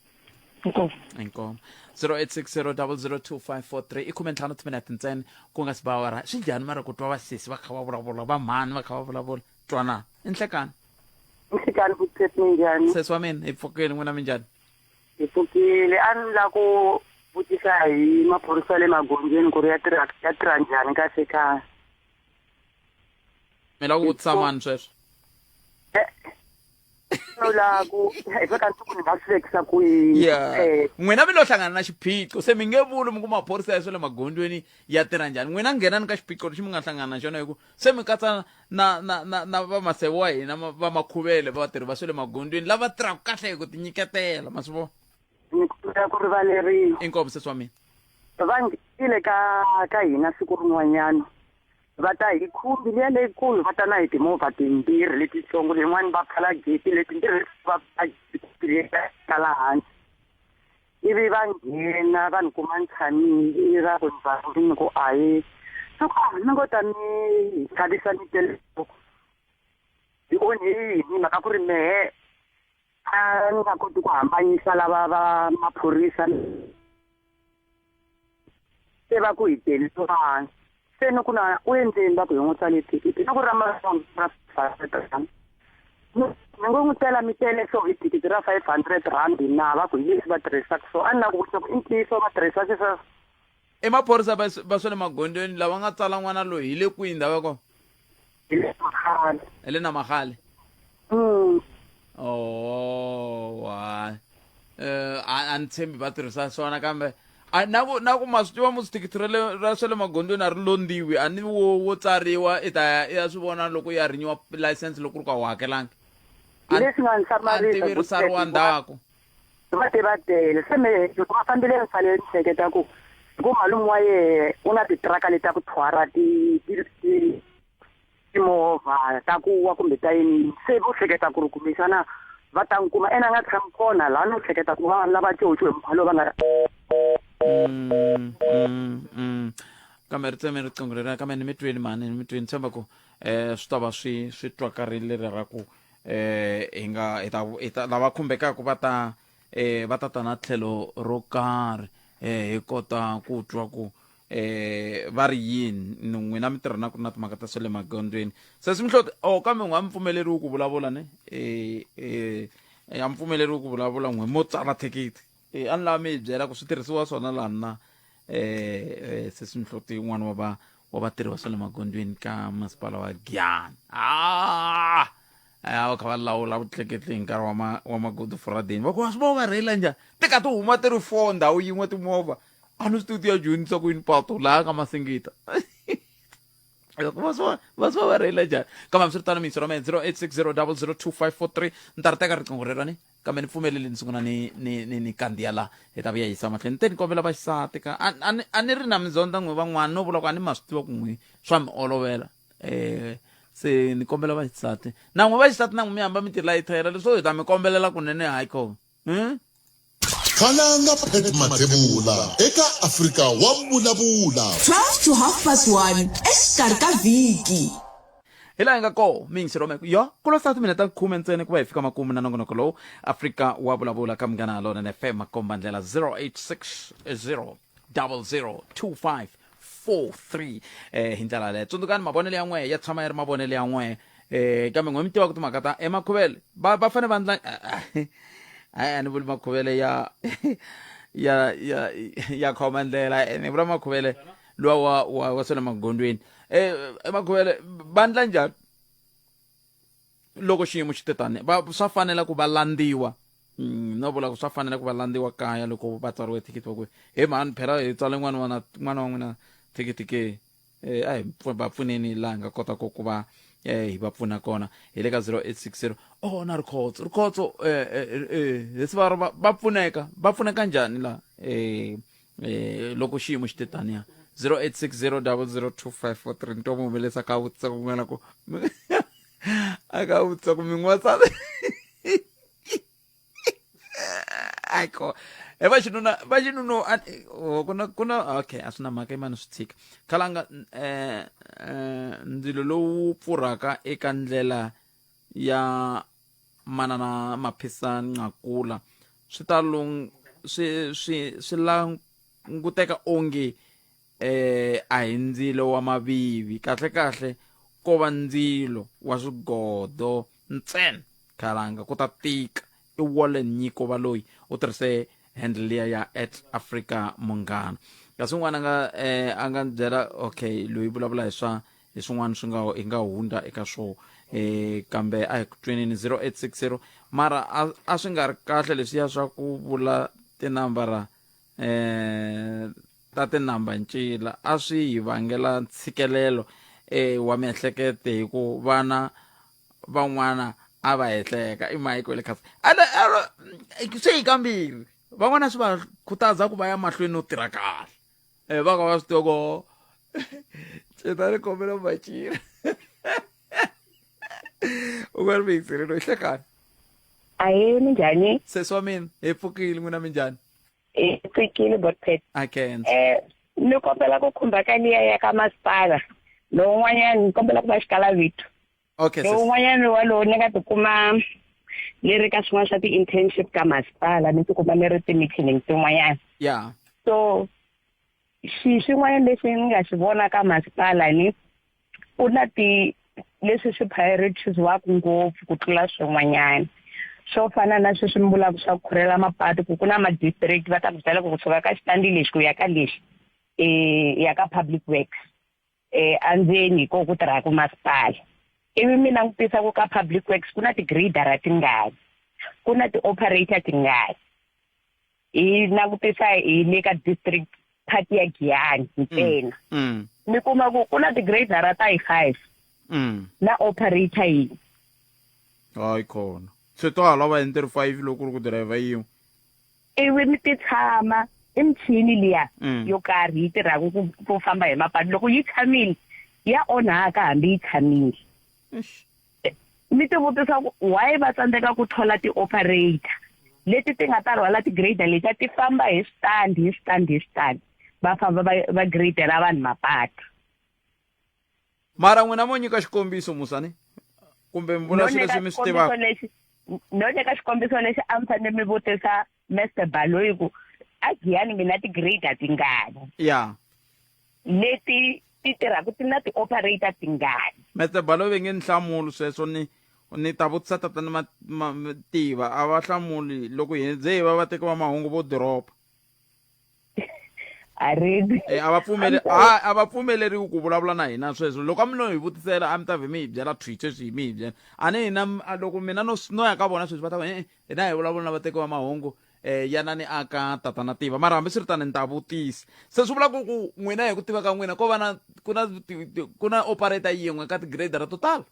S: inkomu
A: inkomu 0860002543 i 15 timinete ntsena ku nga si ba awara swi njhani mara ku twa vasesi va kha va vulavula va mhani va kha va vulavula twanana i nhlekani
R: Nhlekani Butete minjhani?
A: Sesi wa mina hi pfukile n'wina minjhani?
R: Hi pfukile a ni la ku vutisa hi maphorisa ya le magondzweni ku ri ya tirha ya tirha njhani kahle kahle.
A: Mi lava ku vutisa mani sweswo?
R: No la ku hi fika ni ku ni nga swi vekisa ku yini.
A: Yeah.
R: Eh,
A: N'wina mi lo hlangana na xiphiqo se mi nge vuli mi ku maphorisa ya swa le magondzweni ya tirha njhani. N'wina nghenani ka xiphiqo lexi mi nga hlangana na xona hi ku se mi katsa na na na na vamaseve wa hina va makhuvele vatirhi va swa le magondzweni lava tirhaka kahle hi ku tinyiketela ma swi vona
R: ni kombela ku rivaleriwa
A: inkomu sesi wa mina
R: va nghenile ka ka hina siku rin'wanyana va ta hi khumbi liya leyikulu va ta na hi timovha timbirhi letitsongo leyin'wani va pfala geti letimbirhi va pfala geti leyi kala hansi ivi va nghena va ni kuma ni tshamile ivi va ku njhani ni ku ahe ni ku a ni ngo ta mi hi chavisa mi tele hi onhe yini mhaka ku ri mehe a ni nga koti ku hambanyisa lava va maphorisa se va ku hi tele hansi se ni ku na u endleni va ku hi n'wi tsale thikithi ni ku ra ra five rand ni ngo n'wi tela mi tele so hi thikithi ra 500 rand na va ku hi leswi va tirhisaka so a ni lava ku vutisa ku i ntiyiso va tirhisa xisweswo
A: i maphorisa va va swa le magondzweni lava nga tsala n'wana loyi hi le kwihi ndhawu ya kona
R: hi le Namahale
A: hi le Namahale oh hayi eh a ni tshembi va tirhisa swona kambe a na ku na ku ma swi tiva musi thikithi ra le ra swa le magondzweni a ri londziwi a ni wo wo tsariwa i ta ya i ya swi vona loko ya renewa license loko ku ri ku a wu hakelangi
R: Hi leswi nga ni
A: a ni
R: hlamarisa
A: tivi ri tsariwa ndzhaku
R: va te va tele se me loko va fambile ni fanele ni hleketa ku hi ku malume wa yehe u na titiraka leti ta ku thwara ti ti ti timovha ta ku wa kumbe ta yini se vo hleketa ku ri kumbexana va ta n'wi kuma ene a nga tshami kona laha no hleketa ku va lava coco hi mukhuva lowu va nga
A: Kambe ri tseme riqingho leriya kambe ni mi twini mhani ni mi twini tshemba ku um swi ta va swi swi twakarile leri ra ku um hi nga hi ta hi ta lava khumbekaka va ta um va ta ta na tlhelo ro karhi um hi kota ku twa ku eh va ri yini n'wina mi tirha na ku ri na timhaka ta swa le magondzweni sesi mihloti o oh, kambe n'we a mi pfumeleriwi ku vulavula ne eh eh a mi pfumeleriwi ku vulavula n'we mo tsala thikithi eh a ni lava mi hi byela ku swi tirhisiwa swona lani na eh sesi Mhloti un'wana wa va wa vatirhi va swa le magondzweni ka masipala wa Giyani ah a va kha va lawula vutleketli hi nkarhi wa ma wa magodo furadeni va ku wa swi vona va rheyila njhani ti ka ti huma ti ri four ndhawu yin'we timovha a ni swi tivi ti ya dyondzisa ku yini pato laha ka masingita va swi va swi va rheyila njhani kambe hambiswiritano miyingiso ra mehe 0860 002543 ni ta ri teka riqingho rero ni kambe ni pfumeleli ni sungula ni ni ni ni kandziya laha hi ta vuya yisa mahlweni ni te ni kombela vaxisati ka a a ni a ni ri na mizonda n'we van'wana no vula ku a ni ma swi tiva ku n'wi swa mi olovela eh se ni kombela vaxisati na n'we vaxisati na n'we mi hamba mi tilayithela leswo hi ta mi kombelela kunene hayi kho
B: Khalanga Pat Mathebula eka Afrika wa Vulavula.
C: 12 to half past 1 exikarhi ka vhiki.
A: Hi laha hi nga koho miyingiseri wa meko yo ku lo sala timinete ta khume ntsena ku va hi fika makumu na nongonoko lowu Afrika wa Vulavula ka Munghana Lonene FM makomba ndlela 0860 00 25 43 eh hi ndlela leyo tsundzukani mavonelo ya n'wehe ya tshama ya ri mavonelo ya n'wehe eh kambe n'we mi tivaka timhaka ta emakhuvele va va fanele va ndla hayi a ni vuli makhuvele ya ya ya ya khoma ndlela eh, ni vula makhuvele luwa wa wa wa swa le magondweni eh emakhuvele va ndla njhani loko xiyimo xi te tani va swa fanela ku va landziwa mm, no vula ku swa fanela ku va landziwa kaya loko va tsariwe thikithi va ku he mhani phela hi tsale n'wana wa n'wana wa n'wina thikithi ke eh, a hi va pfuneni laha hi nga kotaka ku va eh, hi va pfuna kona hi le ka 0860 oh na rikhotso rikhotso eh, eh, eh, hesi va va pfuneka va pfuneka njhani la eh, eh, loko xiyimo xi te taniya 0860002543 ni twa mu humelesa ka vutisa kun'wana ku a ka vutisa ku min'watsana ayiko e va xinuna va xinuna oh, ku na ku na okay a swi na mhaka imani swi tshika khalanga eh, eh, ndzilo lowu pfurhaka eka ndlela ya manana Maphisa Nqakula swi ta lung swi swi swi languteka onge eh a hi ndzilo wa mavivi kahle kahle ko va ndzilo wa swigodo ntsena khalanga ku ta tika i Wallen Nyiko Baloyi u tirhise handle liya ya at Africa Munghana kasi un'wana a nga eh, a nga byela okay loyi vulavula hi swa hi swin'wana swi nga hi nga hundza eka swo eh kambe a hi ku twenini 0860 mara a swi nga ri kahle leswiya swa ku vula tinambara eh ta tinamba ncila a swi hi vangela ntshikelelo eh wa miehleketo hi ku vana van'wana a va hehleka i Michael le khasa swi hi kambirhi van'wana swi va khutaza ku va ya mahlweni no tirha kahle eh va ka va swi tiva ku ceta ri kombela macira u nga ri miyingiselelo hi hlekani
T: Ahee, minjhani?
A: Sesi wa mina hi pfukile n'wina minjhani
T: Hi pfukile botpet.
A: A khensa.
T: Eh, ni kombela ku khumba ka liya ya ka masipala lowun'wanyana ni kombela ku va xikalavito
A: okay sis.
T: Lowun'wanyana walowo ni nga tikuma ni ri ka swin'wana swa ti-internship ka masipala ni tikuma ni ri ti-meeting tin'wanyana
A: ya
T: so xi xin'wana lexi ni nga xi vona ka masipala ni ku na ti leswi swi prioritiziwaka ngopfu ku tlula swin'wanyana swo fana na sweswi mi vulaka swa ku khurhela mapatu ku ku na ma-district va ta ku byela ku kusuka ka xitandi lexi ku ya ka lexi um ya ka public works um endzeni hi koho ku tirhaka masipala ivi mi langutisa ku ka public works ku na ti-gradera tingani ku na ti-operator tingani hi langutisa hi le ka district part ya Giyani ntsena mi kuma ku ku na ti-gradera ta hi five na operator yin'we
A: hayi khona se to ha lava hi ni ti ri five loko ku ri ku dirayivha yin'we
T: ivi mi ti tshama i michini liya yo karhi yi tirhaka ku ku famba hi mapatu loko yi tshamile ya onhaka hambi yi tshamile mi ti vutisa ku why va tsandzeka ku thola ti-operator leti ti nga ta rhwala ti-grader letiya ti famba hi switandi hi switandi hi switandi va famba va va gradera vanhu mapatu
A: mara n'wina mo nyika xikombiso musani kumbe mi vula
T: No
A: swilo
T: nyika
A: leswi mi swi
T: xikombiso
A: tivaka
T: lexi no nyika xikombiso lexi a mi fanele mi vutisa Mister Baloyi ku a Giyani mi na ti-grader tingani
A: ya
T: leti ti tirhaka ti na ti-operator tingani
A: Mister Baloyi ve nge ni hlamuli sweswo ni ni ta vutisa tatana ma, ma, ma tiva a va hlamuli loko hi ze hi va vateki va mahungu vo diropa
T: A ri.
A: Eh, a va pfumele a a va pfumeleriwi ku vulavula na hina sweswo loko a mi no hi vutisela a mi ta vhe mi hi byela thwi sweswi hi mi hi byela a ni hina a loko mina no no ya ka vona sweswi va ta ku e hina hi vulavula na vateki va mahungu eh yanani aka tatana tiva mara hambiswiritano ni ta vutisa se swi vula ku ku n'wina hi ku tiva ka n'wina ko va na ku na ku na operator yin'we ka ti-grader to tala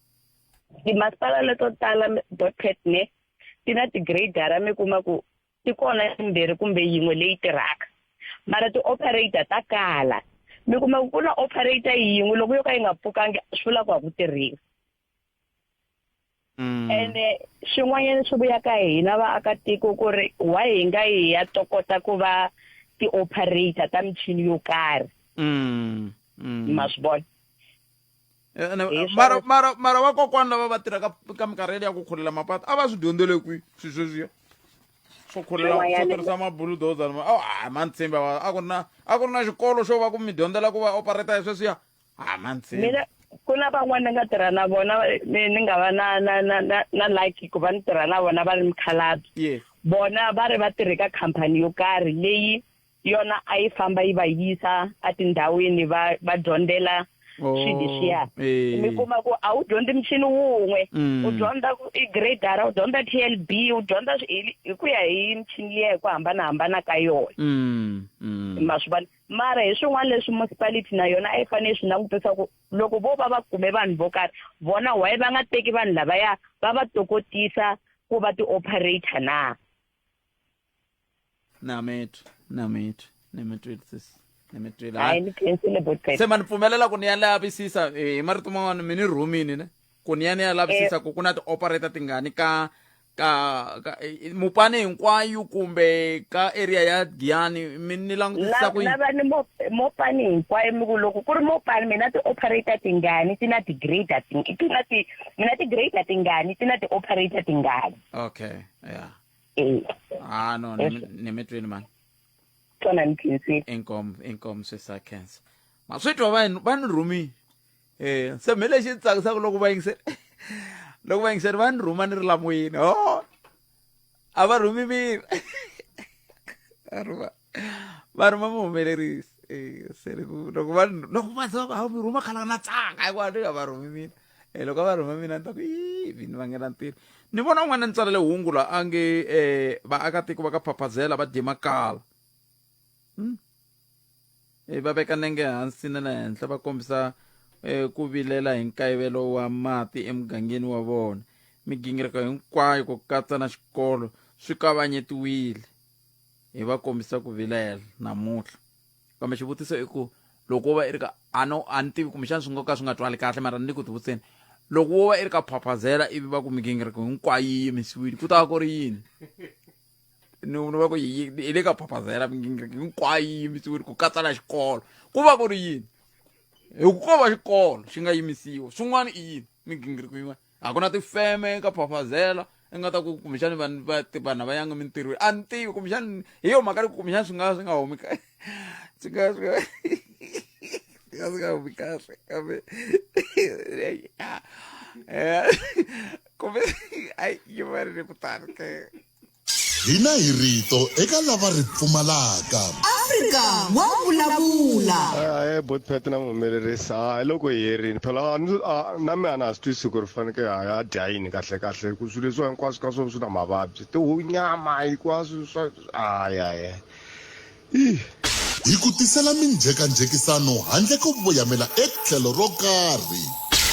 T: Timasipala leto tala dotpet ne ti na ti-gradara mi kuma ku ti kona timbirhi kumbe yin'we leyi tirhaka mara ti-operator ta kala mi kuma ku ku na operator yin'we loko yo ka yi nga pfukangi swi vula ku a ku tirhiwi ene swin'wanyana swi vuya ka hina vaakatiko ku ri why hi nga yi ya tokota ku va ti-operator ta michini yo karhi ma swi vona
A: mara mara mara vakokwana lava va tirhaka ka minkarhi ya ku khulela mapatu a va swi dyondzele kwi swi sweswiya swo khulela swo tirhisa mabuludoza a a ma ni tshembi a ku ri na a ku ri na xikolo xo va ku mi dyondzela ku va operator hi sweswiya a ma ni tshembi
T: mina ku na van'wana ni nga tirha na vona ni ni nga va na na na na na lucky ku va ni tirha na vona va ri mikhalabye vona va ri va tirhe ka khampani yo karhi leyi yona a yi famba yi va yisa etindhawini va va dyondzela
A: Oh,
T: swilo leswiya
A: eh.
T: mi kuma ku a wu dyondzi muchini wun'we u dyondza i gradara u dyondza T_L_B u dyondza hi ku ya hi michini liya hi ku hambanahambana ka yona
A: Mm, mm.
T: ma swi vona mara hi swin'wana leswi municipality na yona a yi fanele yi swi langutisa ku loko vo va va kume vanhu vo karhi vona why va nga teki vanhu lavaya va va tokotisa ku va ti-operator na
A: na mitwa na mitwa ni mi twile sis ni mi twile
T: hayi ni khensile botpet
A: se ma ni pfumelela ku ni ya lavisisa eh, hi marito man'wana mi ni rhumini ne ku ni ya ni ya lavisisa ku ku na ti-operator tingani ka ka ka eh, mupani hinkwayo kumbe ka area ya giyani mi ni langutisisa ku yini
T: lava ni mopani hinkwayo mi ku loko ku ri mopani mina ti-operator tingani ti na ti-grader ti na ti mina ti-grader tingani ti na ti-operator tingani
A: okay yeah
T: eh
A: ah no ni mi twini mani
T: tona ni khensile
A: inkomu inkomu swisakhensa ma swi twa va va ni rhumile eh se me lexi tsakisaka loko va yingiseri loko va yingiseri va ni rhuma ni ri la moyeni ho a va rhumi mina va rhuma va rhuma muhumelerisi eh se loko va loko va za va rhuma khala na tsaka hikuva ni nga va rhumi mina e loko va rhuma mina ni ta ku i vini va ngena ntirho ni vona un'wana ni tsalele hungu la a nge um vaakatiko va ka phaphazela va dye makala hmm? e va veka nenge hansi na le henhla va kombisa um ku vilela hi nkayivelo wa mati emugangeni wa vona migingiriko hinkwayo ku katsa na xikolo swi kavanyetiwile hi va kombisa ku vilela namuntlha kambe xivutiso i ku loko wo va i ri ka a no a ni tivi kumbexana swi nga ka swi nga twali kahle mara ni le ku tivutiseni loko wo va i ri ka phaphazela ivi va ku migingiriko hinkwayo yi yimisiwile ku ta va ku ri yini ni ni va ku hi le ka phaphazela migingiriko hinkwayo yi yimisiwile ku katsa na xikolo ku va ku ri yini hi ku ko va xikolo xi nga yimisiwa swin'wana i yini migingiriko yin'wana a ku na tifeme ka phaphazela i nga ta ku kumbexani vanhu va vanhu va yanga mintirhweni a ni tivi kumbexani hi yo mhaka leyi kumbexani swi nga swi nga humi kahle swi nga swi nga swi nga swi nga humi kahle kambe kumbe ayi yi va ri kutani ke
B: Hina hi rito eka lava ri pfumalaka.
C: Afrika wa vulavula.
D: Ahee botpet na muhumelerisi hayi loko hi herini phela na mina a na ha swi twisisi ku ri faneke ha ya dya yini kahle kahle ku swilo leswiwa hinkwaswo ka swona swi na mavabyi tihunyama hinkwaswo swa hayi hayi
B: Hi ku tisela minjhekanjhekisano handle ko voyamela etlhelo ro karhi.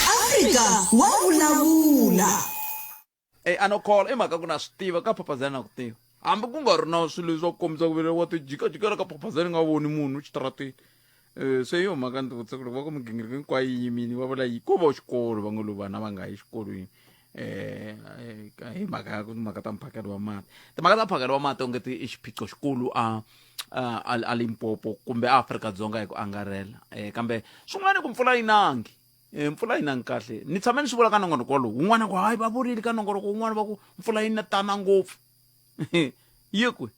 C: Afrika wa vulavula.
A: Ey a no kholwa i mhaka ku na swi tiva ka phaphazela na ku tiva hambi ku nga ri na swilo leswi swa ku kombisa ku vele wa ti jikajikela ka phaphazela nga voni munhu xitarateni um se yo mhaka ni tivutisa ku loko va ku migingiriko hinkwayo yi yimile va vula yi ko va xikolo va ngo lo vana va nga yi xikolweni um hi mhaka ya timhaka ta mphakelo wa mati timhaka ta mphakelo wa mati onge ti i xiphiqo xikulu a a Limpopo kumbe Afrika-Dzonga hi ku angarhela um kambe swin'wana ku mpfula yi nangi e mpfula yi nangi kahle ni tshame ni swi vula ka nongonoko lowu wun'wana ku hayi va vurile ka nongonoko wun'wana va ku mpfula yi na tana ngopfu yi kwi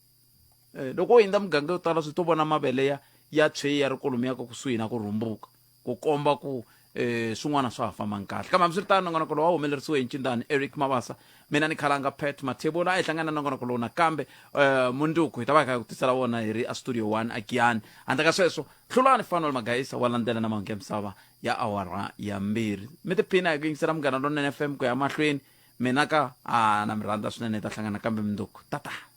A: eh, loko u hindza muganga yo tala swi to vona mavele ya ya tshwe ya ri kolomu ya ka kusuhi na ku rhumbuka ku komba ku eh swin'wana swa ha fambangi kahle kambe hambiswiritano nongonoko lowu wa humelerisiwe hi ncindani eric mabasa mina ni khalanga pat mathebula a hi hlangana na nongonoko lowu nakambe um munduku hi ta va hi kha hi ku tisela wona hi ri a studio 1 a giyani handle ka sweswo hlulani fanuel magayisa wa landzela na mahungu ya misava ya awara ya mbirhi mi tiphina hi ku yingisela munghana lonene fm ku ya mahlweni mina ka a na mi rhandza swinene hi ta hlangana kambe munduku tata.